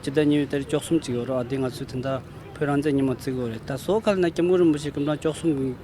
སྤྱི་ཟླ་གཉིས་པའི་ཏ་རིག་བཅུ་གསུམ་ཅིག་ཡོད་རེད་བ། དེ་ང་ཚོས་དེ་འདྲ་བོད་རང་བཙན་ཉིན་མོ་བརྩི་གི་ཡོད་རེད། ད་སོ་ག་ལ་ན་སྐྱབས་མགོན་རིན་པོ་ཆེ་སྐུ་ཕྲེང་བཅུ་གསུམ་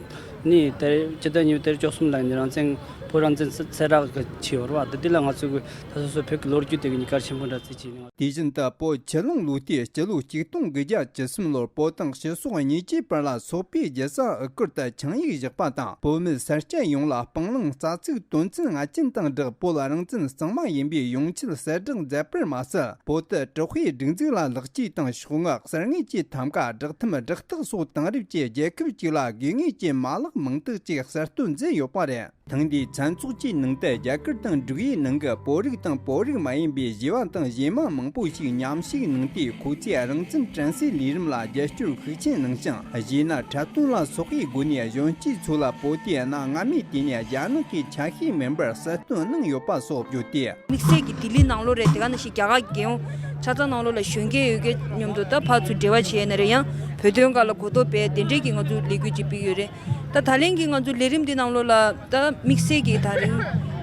ནི་ཏ་རིག་སྤྱི་ཟླ་གཉིས་པའི་ཏ་རིག་བཅུ་གསུམ་ལ་ནི་རང་བཙན་བོད་རང་བཙན་གསལ་བསྒྲགས་བྱས་ཡོད་རེད་བ། ད་དེ་ལ་ང་ཚོས་ད་སོ་སོའི་བོད་ཀྱི་ལོ་རྒྱུས་དེ་གི་ཉིན་དཀར་ཆེན་པོ་འདྲ་བརྩི་བྱས་ནས། དེ་བཞིན་དུ་བོད་ཆུ་གླིང་ལོ་ལྟར་སྤྱི་ལོ་ཆིག་སྟོང་དགུ་བརྒྱ་བཅུ་གསུམ་ལོར་བོད་དང་སྤྱི་ཚོགས་གཉིས་ཀྱི་བར་ལ་སོག་པོའི་རྒྱལ་ས་ཨི་ཁུལ་དུ་ཆིངས་ཡིག་བཞག་པ་དང་། བོད་མི་སེར་སྐྱ་ཡོངས་ལ་སྤང་བླང་རྩ་ཚིག་དོན་ཚན་ལྔ་ཅན་དང་སྦྲགས་བོད་རང་བཙན་གཙང་མ་ཡིན་པའི་ཡོངས་ཁྱབ་གསལ་བསྒྲགས་མཛད་པར་མ་ཟད། བོད་དུ་དྲག་པོའི་སྒྲིག་འཛུགས་ལ་ལེགས་སྐྱེས་དང་ཤོག་ངོས་གསར་རྙེད་ཀྱི་ཐམ་ཀ་བསྒྲགས་ཐམ་སྦྲག་རྟགས་སོགས་དེང་རབས་ཀྱི་རྒྱལ་ཁབ་ཅིག་ལ་དགོས་ངེས་ཀྱི་མ་ལག་མང་དག་ཅིག་གསར་གཏོད་མཛད་ཡོད་པ་རེད། ཐེངས་འདིའི་མཚན་ཚོགས་ཀྱི་ནང་དུ་རྒྱ་གར་དང་འབྲུག་ཡུལ་ནང་གི་བོད་རིགས་དང་བོད་རིགས་མ་ཡིན་པའི་གཞས་པ་དང་གཞས་མ་མང་པོ་ཞིག་མཉམ་ཞུགས་གནང་སྟེ། ཁོ་ཚོས་རང་བཙན་དྲན་གསོའི་ལས་རིམ་ལ་རྒྱབ་སྐྱོར་ཤུགས་ཆེན་གནང་ཞིང་། གཞས་སྣ་འཁྲབ་སྟོན་ལ་སོགས་པའི་སྒོ་ནས་གཞོན་སྐྱེས་ཚོ་ལ་བོད་དུ་གནའ་སྔ་མོའི་དུས་ནས་རྒྱ་ནག་གི་ཆ་ཤས་མིན་པར་གསལ་སྟོན་གནང་ཡོད་པ་སོགས་བརྗོད་དེ། དམིགས་བསལ་གྱི་ལྡི་ལི་ནང་ལོགས་རེད། དེ་ག་ནང་བཞིན་རྒྱ་གར་རྒྱལ་ཡོངས་ཆ་ཚང་ནང་ལོགས་ལ་གཞོན་སྐྱེས་ཡོད་མཁན་མཉམ་དུ་ད་ཕར་ཚུར་འབྲེལ་བ་བྱས་ན་རེད། ཡང་བོད་དོན་སྒང་ལ་གོ་རྟོགས་སྤེལ་དེ་འདྲས་ཀྱི་ང་ཚོ་ལས་འགུལ་ཅིག་སྤེལ་ཡོད་རེད། ད་ད་ལན་གྱི་ང་ཚོ་ལས་རིམ་འདི་ནང་ལོགས་ལ་ད་དམིགས་བསལ་གྱི་ད་རིང་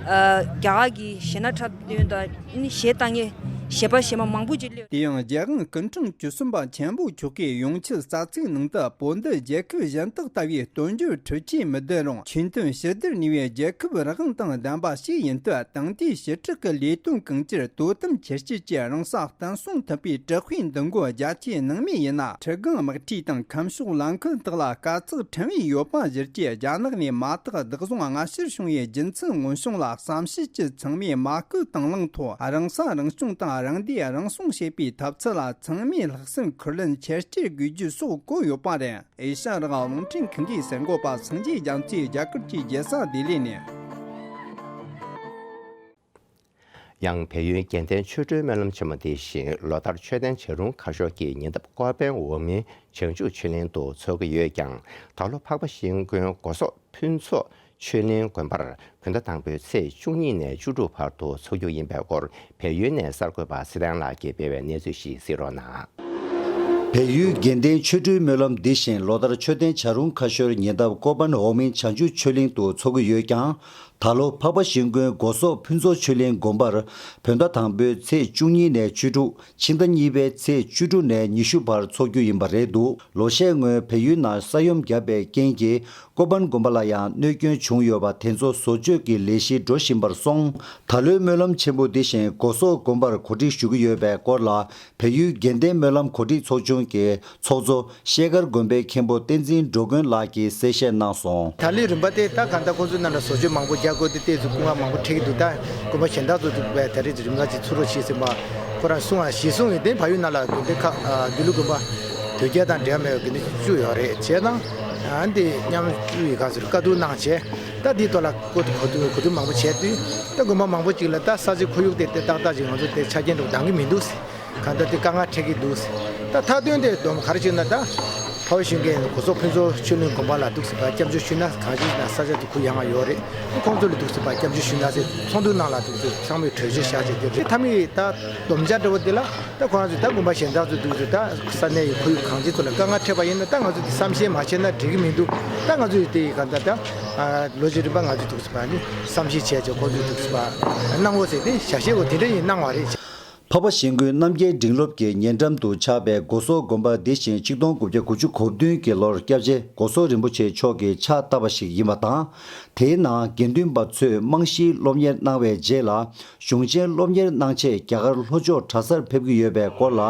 ཨ་རྒྱ་གར་གྱི་གཞས་སྣ་འཁྲབ་སྟོན་དང་གཞས་བཏང་མཁན་གཞས་པ་གཞས་མ་མང་པོ་ཅིག་སླེབས། དེ་ཡང་རྒྱལ་དབང་སྐུ་ཕྲེང་བཅུ་གསུམ་པ་ཆེན་པོ་མཆོག་གིས་ཡོངས་ཁྱབ་རྩ་ཚིག་ནང་དུ། བོད་འདི་རྒྱལ་ཁབ་གཞན་དག་ལྟ་བུའི་སྟོབས་འབྱོར་འཕྲུལ་ཆས་མི་ལྡན་རུང་། ཁྱོན་ཐོན་ཕྱི་དར་ནུས་པའི་རྒྱལ་ཁབ་རང་དབང་དང་ལྡན་པ་ཞིག་ཡིན་སྟབས། དེང་དུས་ཕྱི་དྲག་གི་ལས་དོན་གང་ཅིར་དོ་དམ་ཁྱེར་བཅས་ཀྱིས་རང་ས་བརྟན་སྲུང་ཐུབ་པའི་དྲག་པོའི་འདུ་འགོད་རྒྱ་ཆེ་གནང་མུས་ཡིན་ན། ཁྲི་སྒང་དམག་འཁྲུག་དང་ཁམས་ཕྱོགས་ལམ་ཁ་དག་ལ་དཀའ་ཚེགས་འཕྲད་མུས་ཡོད་པ་གཞིར་བྱས། རྒྱ་ནག་ནས་མ་ཐག་བདག་བཟུང་སྔ་ཕྱིར་བྱུང་བའི་རྒྱུ་མཚན་མངོན་བྱུང་ལ། བསམ་ཤེས་ཀྱིས་ཚང་མས་མ་སྐུལ་དང་བླངས་ཐོག་རང་ས་རང་སྐྱོང་དང་རང་བདེ་རང་སྲུང་བྱེད་པའི་ཐབས་ཚུལ་ལ་ཚང་མས་ལྷག་བསམ་ཁུར་ལེན་ཆེར་བསྐྱེད་དགོས་རྒྱུ་སོགས་བཀོད་ཡོད་པ་རེད། ཨེ་ཤ་ཡ་རང་དབང་རླུང་འཕྲིན་ཁང་གི་གསར་འགོད་པ་སངས་རྒྱས་རྒྱ་མཚོས་རྒྱ་གར་གྱི་རྒྱལ་ས་ལྡི་ལི་ནས། ཡང་བལ་ཡུལ་དགེ་ལྡན་ཆོ་འཕྲུལ་སྨོན་ལམ་ཆེན་མོ་འདི་བཞིན་ལོ་ལྟར་མཆོད་རྟེན་བྱ་རུང་ཁ་ཤོར་གྱི་ཉེ་འདབས་ཀོ་པན་འོག་མིན་བྱང་ཆུབ་ཆོས་གླིང་དུ་འཚོགས་ཀྱི་ཡོད་ཀྱང་། ད་ལོ་འཕགས་པ་ཤིང་ཀུན་སྒོ་ཟོག་ཕུན་ཚོགས་ཆོས་གླིང་དགོན་པར་བོད་ཟླ་དང་པོའི་ཚེས་བཅུ་གཉིས་ནས་བཅུ་དྲུག་བར་དུ་འཚོགས་རྒྱུ་ཡིན་པའི་སྐོར། བལ་ཡུལ་ནས་གསར་འགོད་པ་ཚེ་བརྟན་ལགས་ཀྱིས་སྤེལ་བའི་གནས་ཚུལ་ཞིག་གཟིགས་རོགས་གནང་། བལ་ཡུལ་དགེ་ལྡན་ཆོ་འཕྲུལ་སྨོན་ལམ་འདི་བཞིན་ལོ་ལྟར་མཆོད་རྟེན་བྱ་རུང་ཁ་ཤོར་ཉེ་འདབས་ཀོ་པན་འོག་མིན་བྱང་ཆུབ་ཆོས་གླིང་དུ་འཚོགས་ཀྱི་ཡོད་ཀྱང་། ད་ལོ་འཕགས་པ་ཤིང་ཀུན་སྒོ་ཟོག་ཕུན་ཚོགས་ཆོས་གླིང་དགོན་པར་བོད་ཟླ་དང་པོའི་ཚེས་བཅུ་གཉིས་ནས་བཅུ་དྲུག་ཕྱི་ཟླ་གཉིས་པའི་ཚེས་བཅུ་དྲུག་ནས་ཉི་ཤུ་བར་འཚོགས་རྒྱུ་ཡིན་པ་རེད་འདུག་ལོ་ཤས་སྔོན་བལ་ཡུལ་ནང་ས་ཡོམ་བརྒྱབ་པའི་རྐྱེན་གྱིས། ཀོ་པན་དགོན་པ་ལ་ཡང་གནོད་སྐྱོན་བྱུང་ཡོད་པ་དེ་ཚོ་བཟོ་བཅོས་ཀྱི་ལས་གཞི་འགྲོ་བཞིན་པར་སོང་། ད་ལོའི་སྨོན་ལམ་ཆེན་པོ་འདི་བཞིན་སྒོ་ཟོག་དགོན་པར་གོ་སྒྲིག་ཞུ་གི་ཡོད་པའི་སྐོར་ལ། བལ་ཡུལ་དགེ་ལྡན་སྨོན་ལམ་གོ་སྒྲིག་ཚོགས་ཆུང་གི་ཚོགས་གཙོ་ཤེལ་དཀར་དགོན་པའི་མཁན་པོ་བསྟན་འཛིན་འགྲོ་མགོན་ལགས་ཀྱིས་གསལ་བཤད་གནང་སོང་། ད་ལོའི་རིམ་པ་དེ་ད་གང་ལྟར་ཁོང་ཚོའི་ནང་ལ་བཟོ་བཅོས་མང་པོ་རྒྱག་དགོས་དེ་ཏོག་ཙམ་སྐུ་ངལ་མང་པོ་འཕྲད་ཀྱི་འདུག་ད་དགོན་པ་གཞན་དག་ཚོ་འདུག་པས་ད་རེས་རིམ་ཁག་ཅིག་ཚུར་རོགས་བྱེད་ཟིན་པ་ཁོ་རང་གསུང་བ་གཞིར་བཟུང་ཡིན་ཏེ། བལ་ཡུལ་ནང་ལ་དགོན་སྡེ་ཁག་དགེ་ལུགས་དགོན་པ་དོལ་རྒྱལ་དང་འབྲེལ་བ་མེད་པའི་དགོན་སྡེ་བཅུ་ཡོད་རེད། བྱས་ཙང་ཨ་འདི་མཉམ་ཞུགས་ཡིན་ག་ཚོད་བཀའ་བསྡུར་གནང་བྱས། ད་འདིའི་ཐོག་ལ་གོ་གོ་བསྡུར་གོ་བསྡུར་མང་པོ་བྱས་དུས། ད་དགོན་པ་མང་པོ་ཅིག་ལ་ད་ས་ཆའི་ཁོར་ཡུག་དེ་དེ་ཏག་ཏག་ཅིག་ང་ཚོ་དེ་ཆ་རྐྱེན་འདྲ་པོ་འདང་གི་མི་འདུག་ཟེར། གང་ལྟར་དེ་དཀའ་ངལ་འཕྲད་ཀྱི་འདུག་ཟེར། ད་མཐའ་དོན་དེ་སྡོམ་ག་རེ་བྱུང་ན། ད་འཕགས་པ་ཤིང་ཀུན་སྒོ་ཟོག་ཕུན་ཚོགས་ཆོས་གླིང་དགོན་པ་ལ་འདུག་ཟེར་བ་སྐྱབས་འཇུག་ཞུས་ན་གང་ཅི་ན་ས་ཆ་དེ་ཁོ་ཡ་ང་ཡོད་རེད། ཁོང་ཚོ་ལ་འདུག་ཟེར་བ་སྐྱབས་འཇུག་ཞུས་ན་ཟེར་ཚོགས་འདུ་ནང་ལ་འདུག་ཟེར་ཚང་མས་གྲོས་ཆོད་བཞག་བྱས་དེ་རེད། མཐའ་མའི་ད་སྡོམ་བྱ་འདྲ་པོ་དེ་ལ་ད་ཁོ་རང་ཚོས་ད་དགོན་པ་གཞན་དག་ཚོས་འདུག་ཟེར། ད་ས་གནས་ཡི་ཁོར་ཡུག་གང་ཅི་ཚོ་ལ་དཀའ་ངལ་འཕྲད་པ་ཡིན་ན། ད་ང་ཚོས་དེ་བསམ་ཤེས་མ་བྱས་ན་འགྲིག་གི་མི་འདུག་ད་ང་ཚོས་དེ་གང་ལྟར་ད་ལོ་གཅིག་རིམ་པ་ང་ཚོས་འདུག་ཟེར་བ་ནི་བསམ་ཤེས་བྱས་བྱས་ཁོ་ཚོས་འདུག་ཟེར་བ་གནང་དགོས་ཟེར་ཏེ་ཞལ་བཞེས་འོ་དེ་འདྲ་ཡིན་གནང་བ་རེད། འཕགས་པ་ཤིང་ཀུན་རྣམ་རྒྱལ་འབྲིང་སློབ་ཀྱི་ཉེ་འགྲམ་དུ་ཆགས་པའི་སྒོ་ཟོག་དགོན་པ་འདི་བཞིན་ཆིག་སྟོང་དགུ་བརྒྱ་དགུ་བཅུ་གོ་བདུན་གྱི་ལོར་སྐྱབས་རྗེ་སྒོ་ཟོག་རིན་པོ་ཆེ་མཆོག་གིས་ཕྱག་བཏབ་པ་ཞིག་ཡིན་པ་དང་། དེའི་ནང་དགེ་འདུན་པ་ཚོས་རྨང་གཞིའི་སློབ་གཉེར་གནང་བའི་རྗེས་ལ། གཞུང་ཆེན་སློབ་གཉེར་གནང་ཆེད་རྒྱ་གར་ལྷོ་ཕྱོགས་གྲྭ་སར་ཕེབས་ཀྱི་ཡོད་པའི་སྐོར་ལ།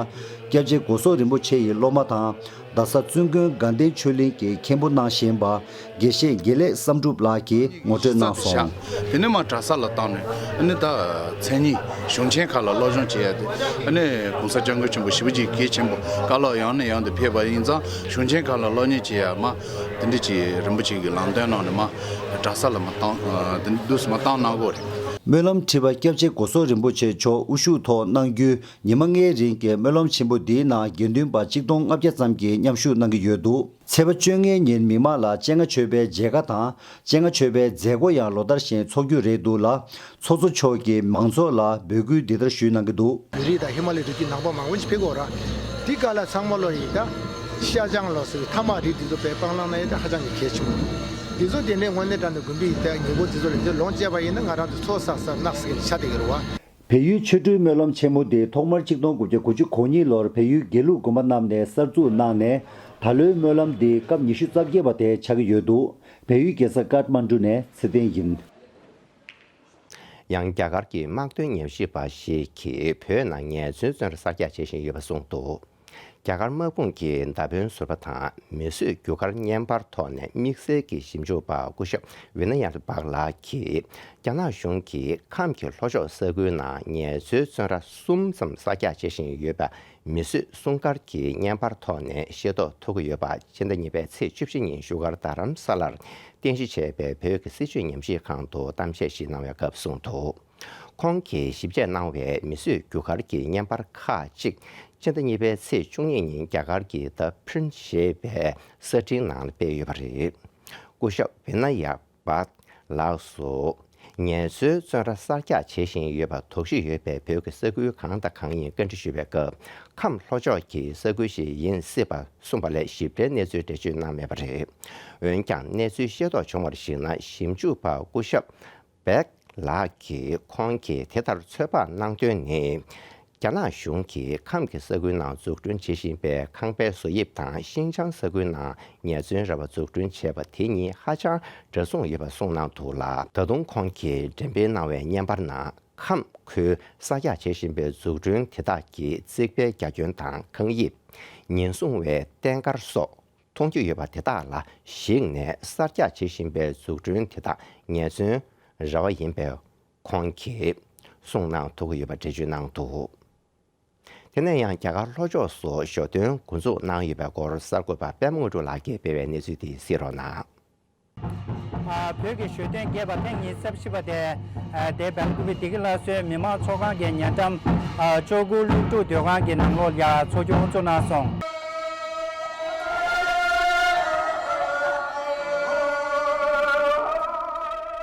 སྐྱབས་རྗེ་སྒོ་ཟོག་རིན་པོ་ཆེ་ཡི་སློབ་མ་དང་། རྡ་ས་བཙུན་དགོན་དགའ་ལྡན་ཆོས་གླིང་གི་མཁན་པོ་གནང་བཞིན་པ། དགེ་བཤེས་དགེ་ལེགས་བསམ་གྲུབ་ལགས་ཀྱིས་ངོ་སྤྲོད་གནང་སོང་། དེ་ནས་མར་གྲྭ་ས་ལ་བཏང་ནས། ཨ་ནི་ད་མཚན་ཉིད་གཞུང་ཆེན་ཁག་ལ་སློབ་སྦྱོང་བྱེད་ཡ་དེ། ཨ་ནི་༸གོང་ས་༸སྐྱབས་མགོན་ཆེན་པོ་ཞེ་པོ་ཅིག་གལ་ཆེན་པོ་བཀའ་སློབ་ཡང་ནས་ཡང་དུ་ཕེབས་པ་ཡིན་ཙང་། གཞུང་ཆེན་ཁག་ལ་སློབ་གཉེར་བྱེད་ཡ་མ་དེ་འདྲ་ཅིག་རིན་པོ་ཆེ་གི་ལམ་སྟོན་གནང་ནས་མ་གྲྭ་ས་ལ་མ་བཏང་། དེ་འདྲ་འདུག་སེ་མ་བཏང་གནང་དགོས་རེད། སྨོན་ལམ་ཁྲི་པ་སྐྱབས་རྗེ་སྒོ་ཟོག་རིན་པོ་ཆེ་མཆོག་དབུ་བཞུགས་ཐོག་གནང་རྒྱུའི་ཉི་མ་ལྔའི་རིང་གི་སྨོན་ལམ་ཆེན་པོ་འདིའི་ནང་དགེ་འདུན་པ་གཅིག་སྟོང་ལྔ་བརྒྱ་ཙམ་གྱིས་མཉམ་ཞུགས་གནང་གི་ཡོད་འདུག་ཚེས་པ་བཅོ་ལྔའི་ཉིན་མི་མང་ལ་སྤྱན་སྔ་མཆོད་པའི་མཇལ་ཁ་དང་། སྤྱན་སྔ་མཆོད་པའི་མཛད་སྒོ་ཡང་ལོ་ལྟར་བཞིན་འཚོགས་རྒྱུ་རེད་འདུག་ལ། ཚོགས་གཙོ་མཆོག་གིས་མང་ཚོགས་ལ་འབོད་སྐུལ་འདི་ལྟར་ཞུས་གནང་གི་འདུག་བོད་རིགས་དང་ཧི་མ་ལའི་རི་རྒྱུད་ནང་པ་མང་པོ་ཞིག་ཕེབས་ཀྱི་ཡོད་རེད། དེ་ག་ལ་ཚང་མ་ལོ་ཡིན་ད། ཤ་ཆང་ལོ་ཟེར་བའི་ཐ་མག་རིགས་འདི་ཚོ་དཔེ་སྤང་བླང་གནང་ཡས་དེ་ཧ་ཅང་གི་གལ་ཆེན་པོ་འདུག་འདི་ཚོ་དེ་འདྲའི་དངོས་གནས་དྲང་གནས་དགོན་པའི་ཡིན་ད་ཉིན་གུང་འདི་ཚོ་ལ་འདི་ལོངས་སྤྱད་པ་ཡིན་ན་ང་རང་ཚོ་ཚོགས་བསགས་ས་གནག་ཟེར་གྱི་ཆ་དེ་གི་རེད་བ། བལ་ཡུལ་ཆོ་འཕྲུལ་སྨོན་ལམ་ཆེན་མོ་འདི་ཐོག་མར་ཆིག་སྟོང་དགུ་བརྒྱ་དགུ་བཅུ་གོ་གཉིས་ལོར་བལ་ཡུལ་དགེ་ལུགས་དགོན་པ་རྣམས་ནས་གསར་འཛུགས་གནང་ནས། ད་ལོའི་སྨོན་ལམ་འདི་སྐབས་ཉི་ཤུ་རྩ་བརྒྱད་པ་དེ་ཆགས་ཀྱི་ཡོད་འདུག་བལ་ཡུལ་རྒྱལ་ས་ཀཏ་མན་གྲུ་ནས་ཚེ་བརྟན་ཡིན། ཡང་རྒྱ་གར་གྱི་དམག་དོན་ཉམས་ཞིབ་པ་ཞིག་གིས་བོད་ནང་ངལ་རྩོལ་བཙོན་ར་གསར་རྒྱག་བྱེད་བཞིན་ཡོད་པ་གསུངས་འདུག་རྒྱ་གར་དམག་དཔུང་གི་མདའ་དཔོན་ཟུར་པ་དང་མི་གསོད་རྒྱུ་སྐར་བརྙན་པར་ཐོག་ནས་དམིགས་བསལ་གྱི་ཞིབ་འཇུག་པ་སྐུ་ཞབས་ཝི་ན་ཡར་བག་ལགས་ཀྱིས། རྒྱ་ནག་གཞུང་གིས་ཁམས་ཀྱི་ལྷོ་ཕྱོགས་ས་ཁུལ་ནང་ངལ་རྩོལ་བཙོན་ར་གསུམ་ཙམ་གསར་རྒྱག་བྱེད་བཞིན་ཡོད་པ། མི་གསོད་སྲུང་སྐར་གྱི་བརྙན་པར་ཐོག་ནས་ཤེས་རྟོགས་ཐུབ་ཀྱི་ཡོད་པ། ཕྱི་ཟླ་གཉིས་པའི་ཚེས་བཅུ་བཞི་ཉིན་བཞུགས་སྒར་རྡ་རམ་ས་ལར་རྟེན་གཞི་བྱས་པའི་བོད་ཀྱི་སྲིད་བྱུས་ཉམས་ཞིབ་ཁང་དུ་གཏམ་བཤད་ཞིག་གནང་བའི་སྐབས་གསུངས་འདུག་ཁོང་གིས་ཞིབ་དཔྱད་གནང་བའི་མི་གསོད་རྒྱུ་སྐར་གྱི་བརྙན་པར་ཁག་ཅིག་ཕྱི་ཟླ་གཉིས་པའི་ཚེས་བཅུ་གཉིས་ཉིན་རྒྱ་གར་གྱི་The Print ཞེས་པའི་གསར་འཕྲིན་ནང་སྤེལ་ཡོད་པ་རེད། སྐུ་ཞབས་ཝི་ན་ཡ་བྷག་ལགས་སུ། ངལ་རྩོལ་བཙོན་ར་གསར་རྒྱག་བྱེད་བཞིན་ཡོད་པ་དོགས་གཞི་ཡོད་པའི་བོད་ཀྱི་ས་ཁུལ་གང་དང་གང་ཡིན་བཀའ་འདྲི་ཞུས་པའི་སྐབས། ཁམས་ལྷོ་ཕྱོགས་ཀྱི་ས་ཁུལ་ཞིག་ཡིན་སྲིད་པ་གསུངས་པ་ལས་ཞིབ་ཕྲའི་གནས་ཚུལ་འགྲེལ་བརྗོད་གནང་མེད་པ་རེད། འོན་ཀྱང་གནས་ཚུལ་ཤེས་རྟོགས་བྱུང་བར་གཞིགས་ན། ཞིབ་འཇུག་པ་སྐུ་ཞབས་བྷག་ལགས་ཀྱིས་ཁོང་གིས་དེ་ལྟར་ཚོད་དཔག་གནང་དོན་ནི། རྒྱ་ནག་གཞུང་གིས་ཁམས་ཀྱི་ས་ཁུལ་ནང་འཛུགས་སྐྲུན་བྱེད་བཞིན་པའི་ཁང་པའི་བཟོ་དབྱིབས་དང་ཤིན་ཅང་ས་ཁུལ་ནང་ངལ་རྩོལ་ར་བ་འཛུགས་སྐྲུན་བྱས་པ་དེ་གཉིས་ཧ་ཅང་འདྲ་མཚུངས་ཡོད་པ་གསུངས་གནང་འདུག་ལ། ད་དུང་ཁོང་གིས་འགྲེམས་སྤེལ་གནང་བའི་བརྙན་པར་ནང་ཁམས་ཁུལ་གསར་རྒྱག་བྱེད་བཞིན་པའི་འཛུགས་སྐྲུན་དེ་དག་གི་རྩིག་པའི་རྒྱ་ཁྱོན་དང་ཁང་དབྱིབས། ཉེན་སྲུང་བའི་རྟེན་མཁར་སོགས་མཐོང་རྒྱུ་ཡོད་པ་དེ་དག་ལ་གཞིགས་ནས་གསར་རྒྱག་བྱེད་བཞིན་པའི་འཛུགས་སྐྲུན་དེ་དག་ངལ་རྩོལ་ར་བ་ཡིན་པའི་ཁོང་གིས་གསུངས་གནང་ཐུབ་ཀྱི་ཡོད་པ་འགྲེལ་བརྗོད་གནང་འདུག་དེ་ནས་ཡང་རྒྱ་གར་ལྷོ་ཕྱོགས་སུ་ཞོ་སྟོན་འགོ་འཛུགས་གནང་ཡོད་པའི་སྐོར་གསར་འགོད་པ་པད་མ་དངོས་གྲུབ་ལགས་ཀྱིས་སྤེལ་བའི་གནས་ཚུལ་དེ་གཟིགས་རོགས་གནང་། ཨ། བོད་ཀྱི་ཞོ་སྟོན་རྒྱས་པ་ཐེངས་ཉི་ཤུ་རྩ་བཞི་པ་དེ། ཨ། དེ་སྦེལ་ཀོབ་བདེ་སྐྱིད་ལྷ་གསོལ་མི་དམངས་ཚོགས་ཁང་གི་ཉེ་འགྲམ། ཨ། ལྕོག་གུ་ཀླུ་སྒྲུབ་སྡོད་ཁང་གི་ནང་ལོགས་ལ་ཚོགས་ཆུང་དབུ་འཛུགས་གནང་སོང་།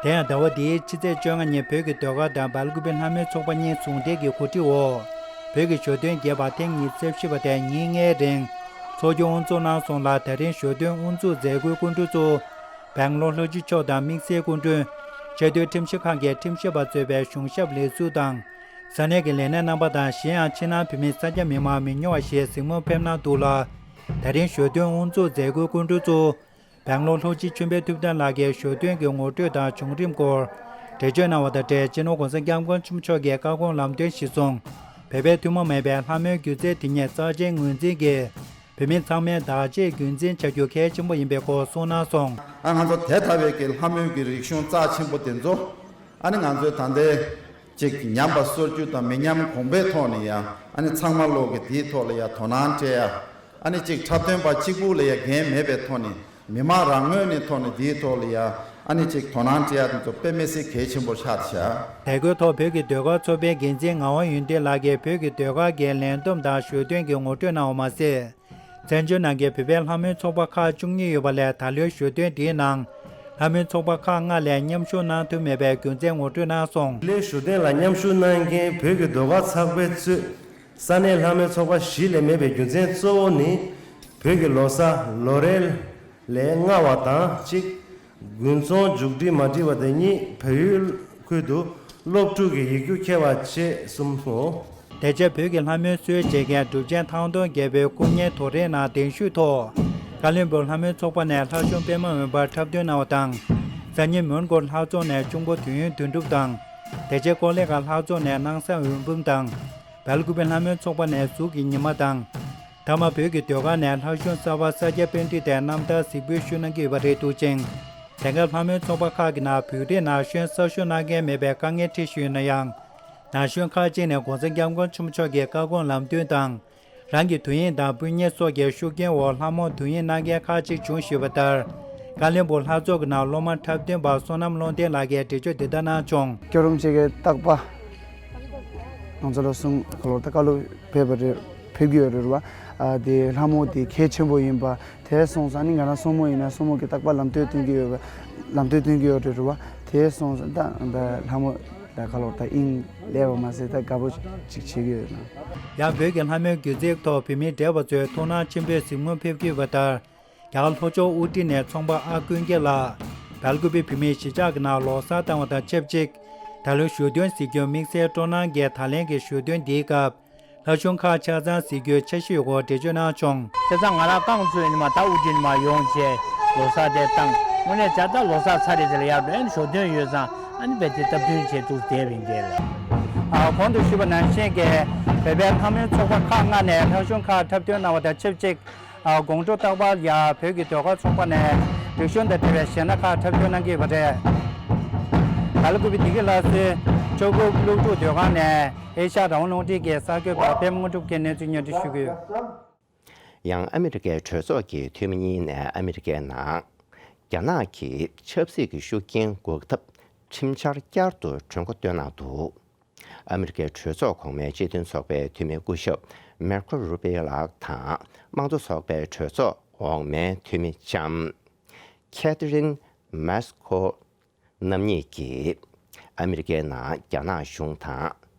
དེ་ཡང་ཟླ་བ་འདིའི་ཕྱི་ཚེས་བཅོ་ལྔ་ཉིན་བོད་ཀྱི་ཟློས་གར་དང་སྦེལ་ཀོབ་ལྷ་མོའི་ཚོགས་པ་གཉིས་ཟུང་འབྲེལ་གྱི་གོ་སྒྲིག་འོག་བོད་ཀྱི་ཞོ་སྟོན་རྒྱས་པ་ཐེངས་ཉི་ཤུ་རྩ་བཞི་པ་དེ་ཉིན་ལྔའི་རིང་ཚོགས་ཆུང་དབུ་འཛུགས་གནང་སོང་ལ། དེ་རིང་ཞོ་སྟོན་དབུ་འཛུགས་མཛད་སྒོའི་སྐུ་མགྲོན་གཙོ་བོ་སྦེང་ལོར་ལྷོ་སྤྱི་ཕྱོགས་དང་དམིགས་བསལ་སྐུ་མགྲོན་ཆེས་མཐོའི་ཁྲིམས་ཞིབ་ཁང་གི་ཁྲིམས་ཞིབ་པ་གཙོས་པའི་གཞུང་ཞབས་ལས་ཟུར་དང་ས་གནས་ཀྱི་ལས་སྣེ་རྣམ་པ་དང་། གཞན་ཡང་ཕྱི་ནང་བོད་མི་གསར་སྐྱེས་མི་མང་མི་ཉུང་བ་ཞིག་གཟིགས་མོ་ཕེབས་གནང་འདུག་ལ། དེ་རིང་ཞོ་སྟོན་དབུ་འཛུགས་མཛད་སྒོའི་སྐུ་མགྲོན་གཙོ་བོ་སྦེང་ལོར་ལྷོ་སྤྱི་ཆོས་འཕེལ་ཐུབ་བསྟན་ལགས་ཀྱིས་ཞོ་སྟོན་གྱི་ངོ་སྤྲོད་དང་བྱུང་རིམ་སྐོར་འགྲེལ་བརྗོད་གནང་བ་དང་འབྲེལ། སྤྱི་ནོར་༸གོང་ས་༸སྐྱབས་མགོན་ཆེན་པོ་མཆོག་གི་བཀའ་དགོངས་ལམ་སྟོན་གཞིར་བཟུང་བོད་པའི་ཐུན་མོང་མ་ཡིན་པའི་ལྷ་མོའི་སྒྱུ་རྩལ་དེ་ཉིད་རྩ་ཆེན་ངོས་འཛིན་གྱིས་བོད་མི་ཚང་མས་བདག་གཅེས་རྒྱུན་འཛིན་བྱ་རྒྱུ་གལ་ཆེན་པོ་ཡིན་པའི་སྐོར་གསུངས་གནང་སོང་། ཨ། ང་ཚོ་དེ་ལྟ་བུའི་གི་ལྷ་མོའི་གི་རིག་གཞུང་རྩ་ཆེན་པོ་དེ་ཚོ། ཨ་ནི་ང་ཚོའི་ད་ལྟའི་ཅིག་ཉམས་པ་གསོ་རྒྱུ་དང་མི་ཉམས་གོང་འཕེལ་ཐོག་ནས་ཡང་། ཨ་ནི་ཚང་མ་ལོག་གི་དེའི་ཐོག་ལ་ཡང་དོ་སྣང་སྤྲད་ཡ། ཨ་ནི་ཅིག་འཁྲབ་སྟོན་པ་གཅིག་པུ་ལ་ཡང་འགན་མེད་པའི་ཐོག་ནས། མི་མང་རང་ངོས་ནས་ཐོག་ནས་དེའི་ཐོག་ལ་ཡང་། ཨ་ནི་ཅིག་དོ་སྣང་སྤྲད་ཡ་དེ་ཚོ་དཔེ་མི་སྲིད་གལ་ཆེན་པོ་ཆགས་བཞག་མཛད་སྒོའི་ཐོག་བོད་ཀྱི་ཟློས་གར་ཚོགས་པའི་འགན་འཛིན་ངག་དབང་ཡོན་ཏན་ལགས་ཀྱིས་བོད་ཀྱི་ཟློས་གར་གྱི་ལས་བསྡོམས་དང་ཞོ་སྟོན་གྱི་ངོ་སྤྲོད་གནང་བ་མ་ཟད། བཙན་བྱོལ་ནང་གི་བོད་པའི་ལྷ་མོའི་ཚོགས་པ་ཁག་བཅུ་གཉིས་ཡོད་པ་ལས། ད་ལོའི་ཞོ་སྟོན་འདིའི་ནང་ལྷ་མོའི་ཚོགས་པ་ཁག་ལྔ་ལས་མཉམ་ཞུགས་གནང་ཐུབ་མེད་པའི་རྒྱུ་མཚན་ངོ་སྤྲོད་གནང་སོང་། ལྷ་མོའི་ཞོ་སྟོན་ལ་མཉམ་ཞུགས་གནང་མཁན་བོད་ཀྱི་ཟློས་གར་ཚོགས་པ་གཙོས་ས་གནས་ལྷ་མོའི་ཚོགས་པ་བཞི་ལས་མེད་པའི་རྒྱུ་མཚན་གཙོ་བོ་ནི། བོད་ཀྱི་ལོ་གསར་ལོ་རེ་ལས་སྔ་བ་དང་གཅིག་དགུན་ཚོང་མཇུག་སྒྲིལ་མ་སྒྲིལ་བ་དང་གཉིས། བལ་ཡུལ་ཁུལ་དུ་སློབ་ཕྲུག་གི་ཡིག་རྒྱུགས་འཁེལ་བ་བཅས་གསུམ་སོ། དེ་རྗེས་བོད་ཀྱི་ལྷ་མོའི་སྲོལ་འབྱེད་མཁན་གྲུབ་ཆེན་ཐང་སྟོང་རྒྱལ་པོའི་སྐུ་བརྙན་དོ་རིང་ནང་གདན་ཞུས་ཐོག་ཀ་བློན་སྦུག་ལྷ་མོའི་ཚོགས་པ་ནས་ལྷ་གཞུང་པད་མ་འོད་འབར་འཁྲབ་སྟོན་གནང་བ་དང་། སང་ཉིན་མོན་གྷོ་ལྷ་རྫོང་ནས་གཅུང་པོ་དོན་ཡོད་དོན་གྲུབ་དང་། དེ་རྗེས་ཀོ་ལེ་གྷལ་ལྷ་རྫོང་ནས་སྣང་བཟང་འོད་འབུམ་དང་། སྦེལ་ཀུ་པེ་ལྷ་མོའི་ཚོགས་པ་ནས་གཟུགས་ཀྱི་ཉི་མ་དང་། མཐའ་མ་བོད་ཀྱི་ཟློས་གར་ནས་ལྷ་གཞུང་གསར་པ་ས་སྐྱ་པཎྜི་ཏའི་རྣམ་ཐར་གཟིགས་འབུལ་ཞུ་གནང་གི་ཡོད་པ་རེད་འདུག་ཅིང་། དེང་སྐབས་ལྷ་མོའི་ཚོགས་པ་ཁག་གི་ནང་བོད་རིགས་ན་གཞོན་གསར་ཞུགས་གནང་མཁན་མེད་པའི་དཀའ་ངལ་འཕྲད་བཞིན་ཡོད་ན་ཡང་། ན་གཞོན་ཁག་ཅིག་ནས་༸གོང་ས་༸སྐྱབས་མགོན་ཆེན་པོ་མཆོག་གི་བཀའ་དགོངས་ལམ་སྟོན་དང་། རང་གི་དོན་ཡིག་དང་སྤུན་ཉེ་སོགས་ཀྱི་ཤུགས་རྐྱེན་འོག་ལྷ་མོར་དོན་ཡིག་གནང་མཁན་ཁག་ཅིག་བྱུང་ཞུས་པ་ལྟར། ཀ་བློན་སྦུག་ལྷ་ཚོགས་ཀྱི་ནང་སློབ་མ་འཁྲབ་སྟོན་པ་བསོད་ནམས་བློ་ལྡན་ལགས་ཀྱིས་འགྲེལ་བརྗོད་འདི་ལྟར་གནང་བྱུང་། སྐྱོ་རུང་ཆེ་གེ་རྟག་པ། ང་ཚོ་ལ་གསུང་ག་ལོར་ད་བཀའ་སློབ་ཕེབས་པ་རེད། ཕེབས་ཀྱི་ཡོད་རེད་བ། ཨ། དེ་ལྷ་མོ་དེ་གལ་ཆེན་པོ་ཡིན་པ། དེ་སོང་ཙང་ནི་ང་རང་སྲུ་མོ་ཡིན་ན་སྲུ་མོ་གི་རྟག་པར་ལམ་སྟོན་སྟོན་གྱི་ཡོད་པ། ལམ་སྟོན་སྟོན་གྱི་ཡོད་རེད་བ། དེ་སོང་ཙང་ད་ད་ལྷ་མོ་ལ་ག་ལོར་ད་དབྱིངས་སླེབས་པ་མ་ཟད་ད་དགའ་པོ་ཅིག་བྱེད་ཀྱི་ཡོད་ན། ཡང་བོད་ཀྱི་ལྷ་མོའི་སྒྱུ་རྩལ་ཐོག་བོད་མིའི་བགྲེས་པ་ཚོས་ཐུགས་སྣང་ཆེན་པོས་གཟིགས་མོ་ཕེབས་ཀྱི་ཡོད་པ་ལྟར། རྒྱ་གར་ལྷོ་ཕྱོགས་ཨུ་ཊི་ནས་ཚོང་པ་ཨ་ཀུན་ཁྱེད་ལགས། སྦེལ་ཀུ་པེ་བོད་མིའི་གཞིས་ཆགས་ཀྱི་ནང་ལོ་གསར་བཏང་བ་དང་ཆབས་ཅིག་ད་ལོའི་ཞོ་སྟོན་གཟིགས་རྒྱུར་དམིགས་བསལ་སྤྲོ་སྣང་གིས་ད་ལན་གྱི་ཞོ་སྟོན་འདིའི་སྐབས། ལྷ་གཞུང་ཁག་ཆ་ཚང་གཟིགས་རྒྱུའི་འཆར་གཞི་ཡོད་སྐོར་འགྲེལ་བརྗོད་གནང་བྱུང་། བྱས་ཙང་ང་རང་རྐང་བཙུགས་ནས་མར་ད་ཨུ་ཊི་ནས་མར་ཡོང་བྱས་ལོ་གསར་དེ་བཏང་། དངོས་གནས་བྱས་ད་ལོ་གསར་ཚར་རེད་དེ་ལ་ཡར་འགྲོ་ཨ་ནི་ཞོ་སྟོན་ཡོད་ཙང་ཨ་ནི་རྦད་དེ་སྟབས་བསྟུན་བྱས་འདུག་བསྡད་པ་ཡིན་དེ་ལ། ཨ། གོང་དུ་ཞུས་པ་ནང་བཞིན་གྱི་ བོད་པའི་ལྷ་མོའི་ཚོགས་པ་ཁག་ལྔ་ནས་ལྷ་གཞུང་ཁག་འཁྲབ་སྟོན་གནང་བ་དང་ཆབས་ཅིག་ཨ། དགོང་དྲོ་རྟག་པར་ཡང་བོད་ཀྱི་ཟློས་གར་ཚོགས་པ་ནས་རིག་གཞུང་དང་འབྲེལ་བའི་གཞས་སྣ་ཁག་འཁྲབ་སྟོན་གནང་གི་ཡོད་པ་རེད། ག་ལ་ཀུ་པི་བདེ་སྐྱིད་ལྷ་སའི་ཆོས་སྐུ་སློབ་ཕྲུག་ཟློས་གར་ནས་ཨེ་ཤ་རང་དབང་རླུང་འཕྲིན་གྱི་གསར་འགོད་པ་པད་མ་དངོས་གྲུབ་ཀྱིས་གནས་ཚུལ་སྙན་སྒྲོན་ཞུ་གི་ཡོད། ཡང་ཨ་མི་རི་ཀའི་གྲོས་ཚོགས་ཀྱི་འཐུས་མི་གཉིས་ནས་ཨ་མི་རི་ཀའི་ནང་རྒྱ་ནག་གི་ཆབ་སྲིད་ཀྱི་ཤུགས་རྐྱེན་འགུག་ཐབས་ཁྲིམས་འཆར་བསྐྱར་དུ་གྲོས་འགོ་བཏོན་གནང་འདུག་ཨ་མི་རི་ཀའི་གྲོས་ཚོགས་གོང་མའི་སྤྱི་མཐུན་ཚོགས་པའི་འཐུས་མི་སྐུ་ཞབས་མར་ཁོ་རུ་པི་ཡོ་ལགས་དང་། དམངས་གཙོ་ཚོགས་པའི་གྲོས་ཚོགས་འོག་མའི་འཐུས་མི་ལྕམ་ཁེ་ཐི་རིན་མཱ་སི་ཁོ་རྣམ་གཉིས་ཀྱིས། ཨ་མི་རི་ཀའི་ནང་རྒྱ་ནག་གཞུང་དང་།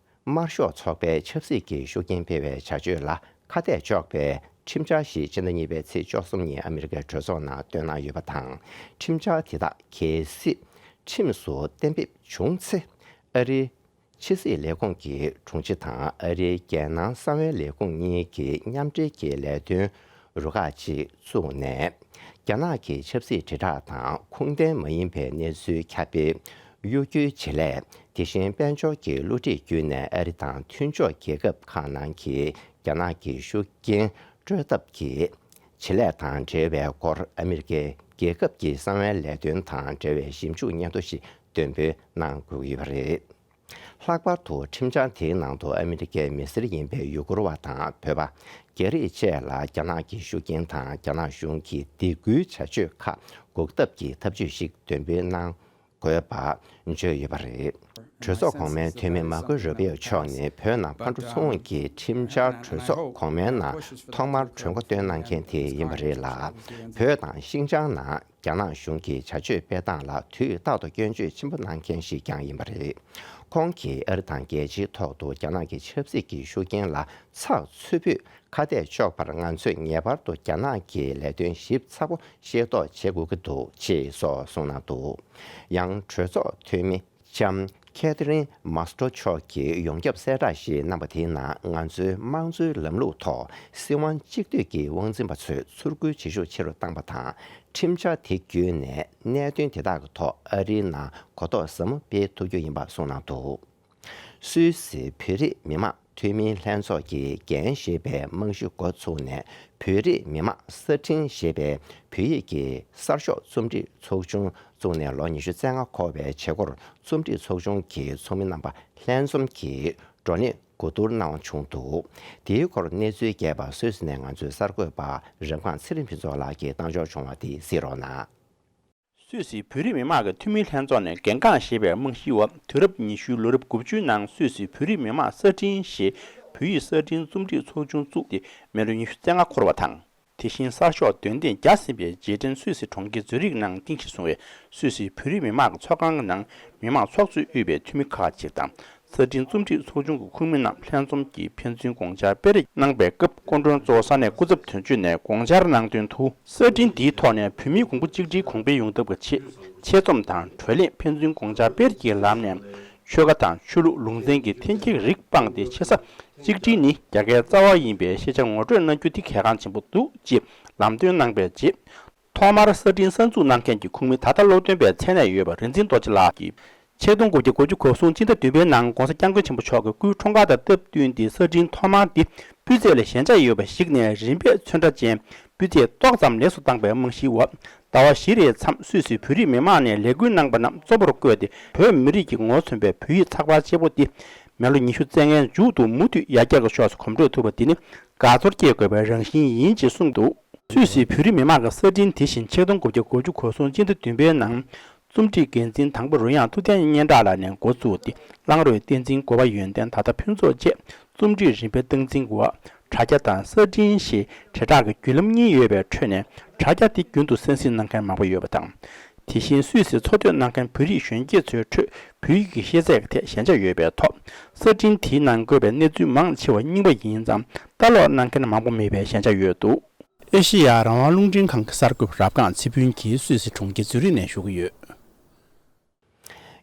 དམར་ཤོག་ཚོགས་པའི་ཆབ་སྲིད་ཀྱི་ཤུགས་རྐྱེན་སྤེལ་བའི་བྱ་སྤྱོད་ལ་ཁ་གཏད་གཅོག་པའི་ཁྲིམས་འཆར་ཞིག་སྤྱི་ཟླ་གཉིས་པའི་ཚེས་བཅུ་གསུམ་ཉིན་ཨ་མི་རི་ཀའི་གྲོས་ཚོགས་ནང་བཏོན་གནང་ཡོད་པ་དང་། ཁྲིམས་འཆར་དེ་དག་གལ་སྲིད་ཁྲིམས་སུ་གཏན་འབེབས་བྱུང་ཚེ། ཨ་རིའི་ཕྱི་སྲིད་ལས་ཁུངས་ཀྱི་དྲུང་ཆེ་དང་། ཨ་རིའི་རྒྱལ་ནང་གསང་བའི་ལས་ཁུངས་གཉིས་ཀྱི་མཉམ་འབྲེལ་གྱི་ལས་དོན་རུ་ཁག་ཅིག་བཙུགས་ནས། རྒྱ་ནག་གི་ཆབ་སྲིད་དྲིལ་བསྒྲགས་དང་ཁུངས་ལྡན་མ་ཡིན་པའི་གནས་ཚུལ་ཁྱབ་སྤེལ་གཡོ་སྒྱུའི་བྱེད་ལས། དེ་བཞིན་དཔལ་འབྱོར་གྱི་བསླུ་བྲིད་བརྒྱུད་ནས་ཨ་རི་དང་མཐུན་ཕྱོགས་རྒྱལ་ཁབ་ཁག་ནང་གི་རྒྱ་ནག་གི་ཤུགས་རྐྱེན་སྤྲོད་ཐབས་ཀྱི་བྱེད་ལས་དང་འབྲེལ་བའི་སྐོར། ཨ་མི་རི་ཀའི་རྒྱལ་ཁབ་ཀྱི་གསང་བའི་ལས་དོན་དང་འབྲེལ་བའི་ཞིབ་འཇུག་སྙན་ཐོ་ཞིག་འདོན་སྤེལ་གནང་དགོས་ཀྱི་ཡོད་པ་རེད། ལྷག་པར་དུ་ཁྲིམས་འཆར་དེའི་ནང་དུ་ཨ་མི་རི་ཀའི་མི་སེར་ཡིན་པའི་ཡུ་གུར་བ་དང་བོད་པ། རྒྱ་རིགས་བཅས་ལ་རྒྱ་ནག་གི་ཤུགས་རྐྱེན་དང་རྒྱ་ནག་གཞུང་གི་སྡིགས་སྐུལ་བྱ་སྤྱོད་ཁག་འགོག་ཐབས་ཀྱི་ཐབས་ཇུས་ཤིག་འདོན་སྤེལ་གནང་དགོས་པ་བརྗོད་ཡོད་པ་རེད། གྲོས་ཚོགས་གོང་མའི་འཐུས་མི་མར་ཁོ་རུ་པི་ཡོ་མཆོག་ནི་བོད་ནང་ཕར་འགྲོ་ཚུར་འོང་གི་ཁྲིམས་འཆར་གྲོས་ཚོགས་གོང་མའི་ནང་ཐོག་མར་གྲོས་འགོ་བཏོན་གནང་མཁན་དེ་ཡིན་པ་རེད་ལ། བོད་དང་ཤིན་ཅང་ནང་རྒྱ་ནག་གཞུང་གི་བྱ་སྤྱོད་སྤེལ་སྟངས་ལ་དུས་རྟག་ཏུ་སྐྱོན་བརྗོད་ཆེན་པོ་གནང་མཁན་ཞིག་ཀྱང་ཡིན་པ་རེད། ཁོང་གིས་ཨ་རི་དང་རྒྱལ་སྤྱིའི་ཐོག་ཏུ་རྒྱ་ནག་གི་ཆབ་སྲིད་ཀྱི་ཤུགས་རྐྱེན་ལ་ཚགས་ཚུད་པོས་ཁ་གཏད་གཅོག་པར་ང་ཚོས་ངེས་པར་དུ་རྒྱ་ནག་གི་ལས་དོན་ཞིབ་ཚགས་པོ་ཤེས་རྟོགས་བྱེད་དགོས་ཀྱི་འདུག་ཅེས་སོགས་གསུངས་གནང་འདུག་ཡང་གྲོས་ཚོགས་འཐུས་མི་ལྕམ་ཁེ་ཐི་རིན་མཱ་སི་ཏྲོ་མཆོག་གིས་ཡོངས་ཁྱབ་གསལ་བསྒྲགས་ཤིག་གནང་བ་དེའི་ནང་། ང་ཚོའི་དམངས་གཙོའི་ལམ་ལུགས་ཐོག་སྲིད་དབང་གཅིག་སྡུད་ཀྱི་དབང་འཛིན་པ་ཚོས་ཚུར་རྒོལ་བྱེད་ཤུགས་ཆེ་རུ་བཏང་བ་དང་། ཁྲིམས་འཆར་དེ་བརྒྱུད་ནས་གནད་དོན་དེ་དག་གི་ཐོག་ཨ་རིའི་ནང་གོ་རྟོགས་ཟབ་མོ་སྤེལ་ཐུབ་རྒྱུ་ཡིན་པ་གསུངས་གནང་འདུག་སུད་སི་བོད་རིགས་མི་མང་འཐུས་མིའི་ལྷན་ཚོགས་ཀྱི་འགན་བཞེས་པའི་རྨང་གཞི་འགོ་ཚུགས་ནས། བོད་རིགས་མི་མང་གསར་འཕྲིན་ཞེས་པའི་བོད་ཡིག་གི་གསར་ཤོག་རྩོམ་སྒྲིག་ཚོགས་ཆུང་བཙུགས་ནས་ལོ་ཉི་ཤུ་རྩ་ལྔ་འཁོར་བའི་བྱེད་སྒོར། རྩོམ་སྒྲིག་ཚོགས་ཆུང་གི་ཚོགས་མི་རྣམ་པ་ལྷན་འཛོམས་ཀྱིས་བགྲོ་གླེང་གོ་བསྡུར་གནང་བ་བྱུང་འདུག་དེའི་སྐོར་གནས་ཚུལ་རྒྱས་པ་སུད་སི་ནས་ང་ཚོའི་གསར་འགོད་པ་རབ་སྒང་ཚེ་རིང་ཕུན་ཚོགས་ལགས་ཀྱིས་བཏང་འབྱོར་བྱུང་བ་དེ་གཟིགས་རོགས་གནང་། སུད་སི་བོད་རིགས་མི་མང་གི་འཐུས་མིའི་ལྷན་ཚོགས་ནས་གལ་འགངས་ཞེས་པའི་རྨང་གཞིའི་འོག་དུས་རབས་ཉི་ཤུའི་ལོ་རབས་དགུ་བཅུའི་ནང་སུད་སི་བོད་རིགས་མི་མང་གསར་འཕྲིན་ཞེས་བོད་ཡིག་གསར་འཕྲིན་རྩོམ་སྒྲིག་ཚོགས་ཆུང་བཙུགས་ཏེ་མི་ལོ་ཉི་ཤུ་རྩ་ལྔ་འཁོར་བ་དང་། དེ་བཞིན་གསར་ཤོག་འདོན་ཐེངས་བརྒྱ་ཟིན་པའི་རྗེས་དྲན་སུད་སི་གྲོང་ཁྱེར་ཛུ་རིག་ནང་རྟེན་གཞི་བཟུང་བའི་སུད་སི་བོད་རིགས་མི་མང་གི་ཚོགས་ཁང་གི་ནང་མི་མང་ཚོགས་གཙོས་དབུས་པའི་འཐུས་མི་ཁག་ཅིག་དང་། གསར་འཕྲིན་རྩོམ་སྒྲིག་ཚོགས་ཆུང་གི་ཁོངས་མི་རྣམས་ལྷན་འཛོམས་ཀྱིས་ཕན་ཚུན་དགོངས་འཆར་སྤེལ་རེས་གནང་པའི་སྐབས། སྐུ་མགྲོན་གཙོ་བོ་ས་གནས་སྐུ་ཚབ་དོན་གཅོད་ནས་དགོངས་འཆར་གནང་དོན་དུ། གསར་འཕྲིན་འདིའི་ཐོག་ནས་བོད་མིའི་གོང་བུ་གཅིག་སྒྲིལ་གོང་འཕེལ་ཡོང་ཐབས་ཀྱི་ཆེད། ཆེད་རྩོམ་དང་བགྲོ་གླེང་ཕན་ཚུན་དགོངས་འཆར་སྤེལ་རེས་ཀྱི་ལམ་ནས། ཆོལ་ཁ་དང་ཆོས་ལུགས་ལུང་ཚན་གྱི་འཐེན་འཁྱེར་རིགས་སྤངས་ཏེ། ཆེ་ས་གཅིག་སྒྲིལ་ནི་རྒྱལ་ཁའི་རྩ་བ་ཡིན་པའི་ཤེས་བྱ་ངོ་སྤྲོད་གནང་རྒྱུ་དེ་གལ་འགངས་ཆེན་པོ་འདུག་ཅེས་ལམ་སྟོན་གནང་པའི་རྗེས། ཐོག་མར་གསར་འཕྲིན་གསར་འཛུགས་གནང་མཁན་གྱི་ཁོངས་མི་ད་ལྟ་སློབ་སྟོན་པའི་མཚན་གནས་ཡོད་པ་རིག་འཛིན་རྡོ་རྗེ་ལགས་ཀྱིས། ཆིག་སྟོང་དགུ་བརྒྱ་དགུ་བཅུ་གོ་གསུམ་སྤྱི་ཟླ་བདུན་པའི་ནང་༧གོང་ས་༧སྐྱབས་མགོན་ཆེན་པོ་མཆོག་གི་སྐུའི་འཁྲུངས་སྐར་དང་སྟབས་བསྟུན་ཏེ་གསར་འཕྲིན་ཐོག་མར་འདི་སྤུས་ཚད་ལ་ཞན་ཆ་ཡོད་པ་ཞིག་ནས་རིམ་པས་ཚོན་ཁྲ་ཅན་སྤུས་ཚད་ཏོག་ཙམ་ལེགས་སུ་བཏང་པའི་རྨང་གཞིའི་འོག་ཟླ་བ་བཞི་རེའི་མཚམས་སུད་སིའི་བོད་རིགས་མི་མང་ནས་ལས་འགུལ་གནང་པ་རྣམས་གཙོ་བོར་བཀོད་དེ་བོད་མི་རིགས་ཀྱིས་ངོ་མཚོན་པའི་བོད་ཡིག་ཚགས་པར་ཆེ་པོ་འདི་མི་ལོ་ཉི་ཤུ་རྩ་ལྔའི་མཇུག་ཏུ་མུ་མཐུད་ཡར་རྒྱས་ཀྱི་ཕྱོགས་སུ་གོམ་བགྲོད་ཐུབ་པ་འདི་ནི་དགའ་ཚོར་སྐྱེ་དགོས་པའི་རང་བཞིན་ཡིན་ཅེས་གསུངས་འདུག་སུད་སིའི་བོད་རིགས་མི་མང་གི་གསར་འཕྲིན་དེ་བཞིན་ཆིག་སྟོང་དགུ་བརྒྱ་གོ་གསུམ་སྤྱི་ཟླ་བདུན་པའི་ནང་རྩོམ་སྒྲིག་འགན་འཛིན་དང་པོ་རོལ་དབྱངས་ཐུབ་བསྟན་སྙན་གྲགས་ལགས་ནས་འགོ་བཙུགས་ཏེ། གླང་རོས་བསྟན་འཛིན་གོ་བ་ཡོན་ཏན། ད་ལྟ་ཕུན་ཚོགས་བཅས་རྩོམ་སྒྲིག་རིམ་པའི་སྟངས་འཛིན་འོག་དྲ་རྒྱ་དང་གསར་འཕྲིན་ཞེས་དྲིལ་བསྒྲགས་ཀྱི་བརྒྱུད་ལམ་གཉིས་ཡོད་པའི་ཁྲོད་ནས། དྲ་རྒྱ་དེ་རྒྱུན་དུ་གསན་གཟིགས་གནང་མཁན་མང་པོ་ཡོད་པ་དང་། དེ་བཞིན་སུད་སིར་འཚོ་སྡོད་གནང་མཁན་བོད་རིགས་གཞོན་སྐྱེས་ཚོའི་ཁྲོད་བོད་ཡིག་གི་ཤེས་ཚད་ཀྱི་ཐད་ཞན་ཆ་ཡོད་པའི་ཐོག་གསར་འཕྲིན་དེའི་ནང་འཁོད་པའི་གནས་ཚུལ་མང་ཆེ་བ་རྙིང་པ་ཡིན་ཙང་ལྟ་ཀློག་གནང་མཁན་མང་པོ་མེད་པའི་ཞན་ཆ་ཡོད་འདུག་ཨེ་ཤེ་ཡ་རང་དབང་རླུང་འཕྲིན་ཁང་གི་གསར་འགོད་པ་རབ་སྒང་ཚེ་ཕུན་གྱིས་སུད་སི་གྲོང་ཁྱེར་ཛུ་རིག་ནས་ཞུ་གི་ཡོད།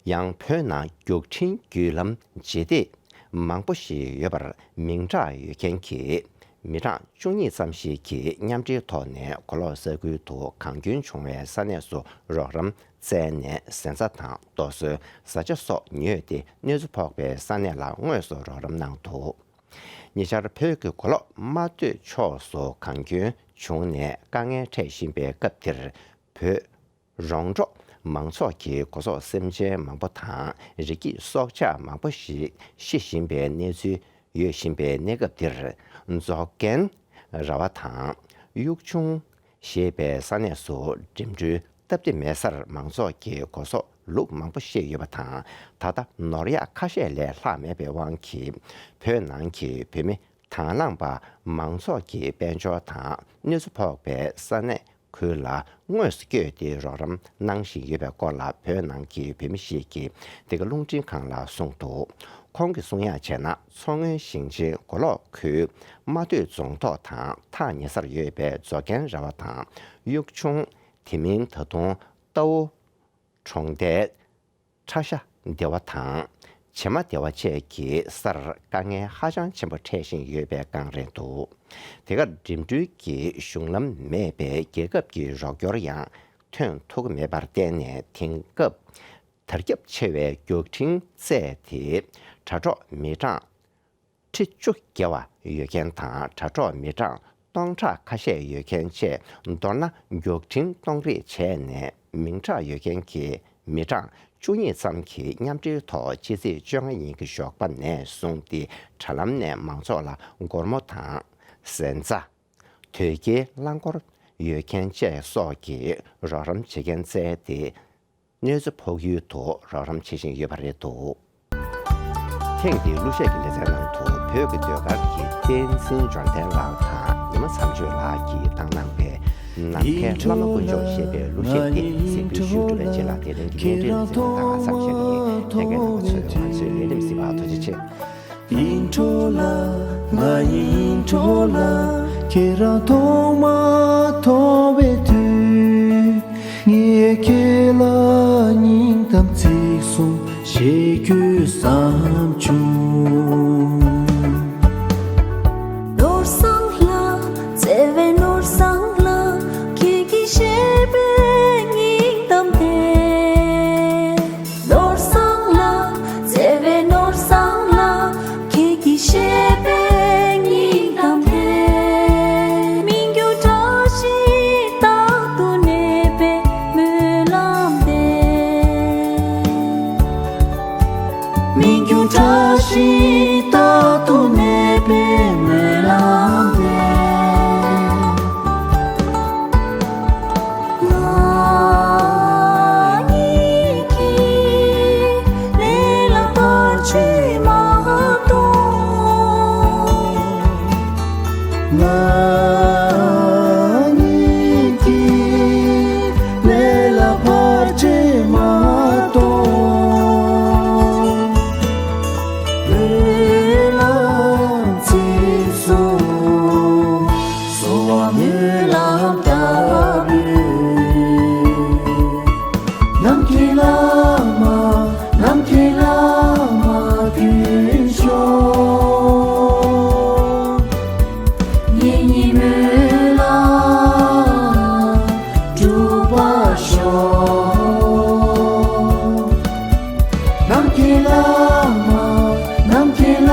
ཡང་བོད་ནང་རྒྱུག་འཕྲིན་བརྒྱུད་ལམ་བརྗེ་འདེད་མང་པོ་ཞིག་ཡོད་པར་མིང་གྲགས་ཡོད་མཁན་གྱི་མི་གྲངས་བཅུ་གཉིས་ཙམ་ཞིག་གིས་མཉམ་འབྲེལ་ཐོག་ནས་གོ་ལོག་ས་ཁུལ་དུ་གངས་སྐྱོན་བྱུང་བའི་ས་གནས་སུ་རོགས་རམ་བཙལ་ནས། གཟན་རྩྭ་དང་རྡོ་སོལ། བཟའ་བཅའ་སོགས་ཉོས་ཏེ་གནོད་འཚེ་ཕོག་པའི་ས་གནས་ལ་དངོས་སུ་རོགས་རམ་གནང་འདུག་ཉེ་ཆར་བོད་ཀྱི་གོ་ལོག་རྨ་སྟོད་ཕྱོགས་སུ་གངས་སྐྱོན་བྱུང་ནས་དཀའ་ངལ་འཕྲད་བཞིན་པའི་སྐབས་འདིར། བོད་རོང་འབྲོག་མང་ཚོགས་ཀྱི་སྒོ་ཟོག་སེམས་ཅན་མང་པོ་དང་རི་སྐྱེས་སྲོག་ཆགས་མང་པོ་ཞིག་ཤི་བཞིན་པའི་གནས་ཚུལ་ཡོད་བཞིན་པའི་གནས་སྐབས་འདིར། མཛོ་རྒན་ར་བ་དང་གཡུག་ཆུང་ཞེས་པའི་ས་གནས་སུ་འགྲིམ་འགྲུལ་སྟབས་བདེ་མེད་སར་མང་ཚོགས་ཀྱི་སྒོ་ཟོག་ལུག་མང་པོ་ཤི་ཡོད་པ་དང་། ད་ལྟ་ནོར་ཡག་ཁ་ཤས་ལས་ལྷག་མེད་པའི་དབང་གིས་བོད་ནང་གི་བོད་མི་དང་བླངས་པ་མང་ཚོགས་ཀྱི་དཔལ་འབྱོར་དང་གནོད་འཚེ་ཕོག་པའི་ས་གནས་ཁུལ་ལ་དངོས་སུ་བསྐྱོད་དེ་རོགས་རམ་གནང་བཞིན་ཡོད་པའི་སྐོར་ལ། བོད་ནང་གི་བོད་མི་ཞིག་གིས་འདི་ག་རླུང་འཕྲིན་ཁང་ལ་གསུངས་འདུག་ཁོང་གིས་གསུང་ཡག་བྱས་ན། མཚོ་སྔོན་ཞིང་ཆེན་མགོ་ལོག་ཁུལ་རྨ་སྟོད་རྫོང་ཐོག་དང་ཐག་ཉེ་སར་ཡོད་པའི་མཛོ་རྒན་ར་བ་དང་གཡུག་ཆུང་། དེ་མིན་ད་དུང་རྟའུ་གྲོང་རྡལ། ཁྲ་ཤ་སྡེ་བ་དང་བྱེ་མ་སྡེ་བ་བཅས་ཀྱི་སར་དཀའ་ངལ་ཧ་ཅང་ཆེན་པོ་འཕྲད་བཞིན་ཡོད་པའི་སྒང་རེད་འདུག་དེ་གར་འགྲིམ་འགྲུལ་གྱི་གཞུང་ལམ་མེད་པས་རྒྱལ་ཁབ་ཀྱི་རོགས་སྐྱོར་ཡང་ཐོན་ཐུབ་ཀྱི་མེད་པར་བརྟེན་ནས། དེང་སྐབས་དར་ཁྱབ་ཆེ་བའི་མགྱོགས་འཕྲིན་རྩལ་དེ་དྲ་གྲོགས་མི་གྲངས་ཁྲི་བཅུ་བརྒལ་བ་ཡོད་མཁན་དང་། དྲ་གྲོགས་མི་གྲངས་སྟོང་ཕྲག་ཁ་ཤས་ཡོད་མཁན་བཅས། མདོར་ན་མགྱོགས་འཕྲིན་གཏོང་རེས་བྱས་ནས་མིང་གྲགས་ཡོད་མཁན་གྱི་མི་གྲངས་བཅུ་གཉིས་ཙམ་གྱིས་མཉམ་འབྲེལ་ཐོག་ཕྱི་ཚེས་བཅོ་ལྔ་ཉིན་གྱི་ཞོགས་པ་ནས་བཟུང་སྟེ་དྲ་ལམ་ནས་མང་ཚོགས་ལ་སྒོར་མོ་དང་། གཟན་རྩྭ། དོས་སྐྱེལ་རླངས་འཁོར་ཡོད་མཁན་བཅས་སོགས་ཀྱི་རོགས་རམ་བྱེད་མཁན་བཙལ་ཏེ། གནོད་འཚེ་ཕོག་ཡུལ་དུ་རོགས་རམ་བྱེད་བཞིན་ཡོད་པ་རེད་འདུག་ཐེངས་འདིའི་གླུ་གཞས་ཀྱི་ལེ་ཚན་ནང་དུ་བོད་ཀྱི་ཟློས་གར་གྱི་བསྟན་འཛིན་འབྱོར་ལྡན་ལགས་དང་ཉི་མ་མཚམས་གཅོད་ལགས་ཀྱིས་བཏང་གནང་བའི་ནམ་མཁའི་བླ་མ་དཀོན་མཆོག་ཞེས་པའི་གླུ་གཞས་འདི་གཟིགས་འབུལ་ཞུས་གྲུབ་པའི་རྗེས་ལ། དེ་རིང་གི་བརྙན་འཕྲིན་ལེ་ཚན་ནང་ལ་མཚམས་བཞག་གི་ཡིན། ལྷན་རྒྱས་རྣམ་པ་ཚོས་ང་ཚོའི་ལས་རིམ་གཟིགས་པར་ཐུགས་རྗེ་ཆེ། ནོར་བཟང་ལགས། བརྩེ་བའི་ནོར་བཟང་ལགས། ཁྱེད་ཀྱི་བཞད་པའི་སྙིང་གཏམ་དེ། ནོར་བཟང་ལགས། བརྩེ་བའི་ནོར་བཟང་ལགས། ཁྱེད་ཀྱི་བཞད་པའི་སྙིང་གཏམ་དེ། མི་འགྱུར་བཀྲ་ཤིས་རྟག་ཏུ་གནས་པའི་སྨོན་ལམ་དེ། མི་འགྱུར་བཀྲ་ཤིས་རྟག་ཏུ་གནས་པའི་སྨོན་ལམ་དེ། ང་གཉིས་ཀྱི་ལས་ལ་བར་ཆད་མ་གཏོགས། ང་གཉིས་ཀྱི་ལས་ལ་བར་ཆད་མ་གཏོགས། སྨོན་ལམ་ཚིག་གསུམ། གསོལ་བ་སྨོན་ལམ་བཏབ་པས། ནམ་མཁའི་བླ་མ། ནམ་མཁའི་བླ་མ་དཀོན་མཆོག། ངེད་གཉིས་སྨོན་ལམ་འགྲུབ་པར་ཤོག། ནམ་མཁའི་བླ་མ། ནམ་མཁའི་བླ་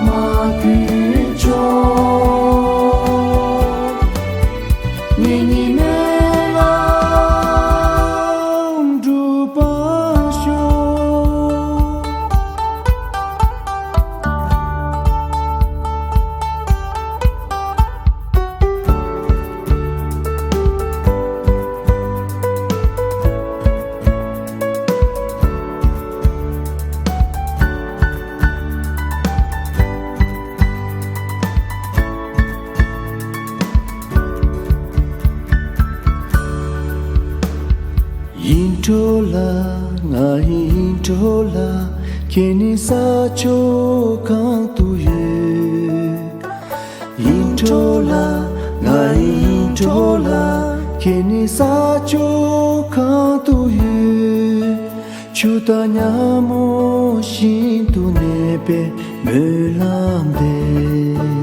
མ་དཀོན་མཆོག། ངེད་གཉིས་སྨོན་ལམ་འགྲུབ་པར་ཤོག། ཡིད་འཕྲོག་ལ། ང་ཡིད་འཕྲོག་ལ། ཁྱེད་ནི་ས་ཕྱོགས་གང་དུ་ཡོད། ཡིད་འཕྲོག་ལ། ང་ཡིད་འཕྲོག་ལ། ཁྱེད་ནི་ས་ཕྱོགས་གང་དུ་ཡོད། ཆུ་དང་ཉ་མོ་བཞིན་དུ་གནས་པའི་སྨོན་ལམ་འདེབས།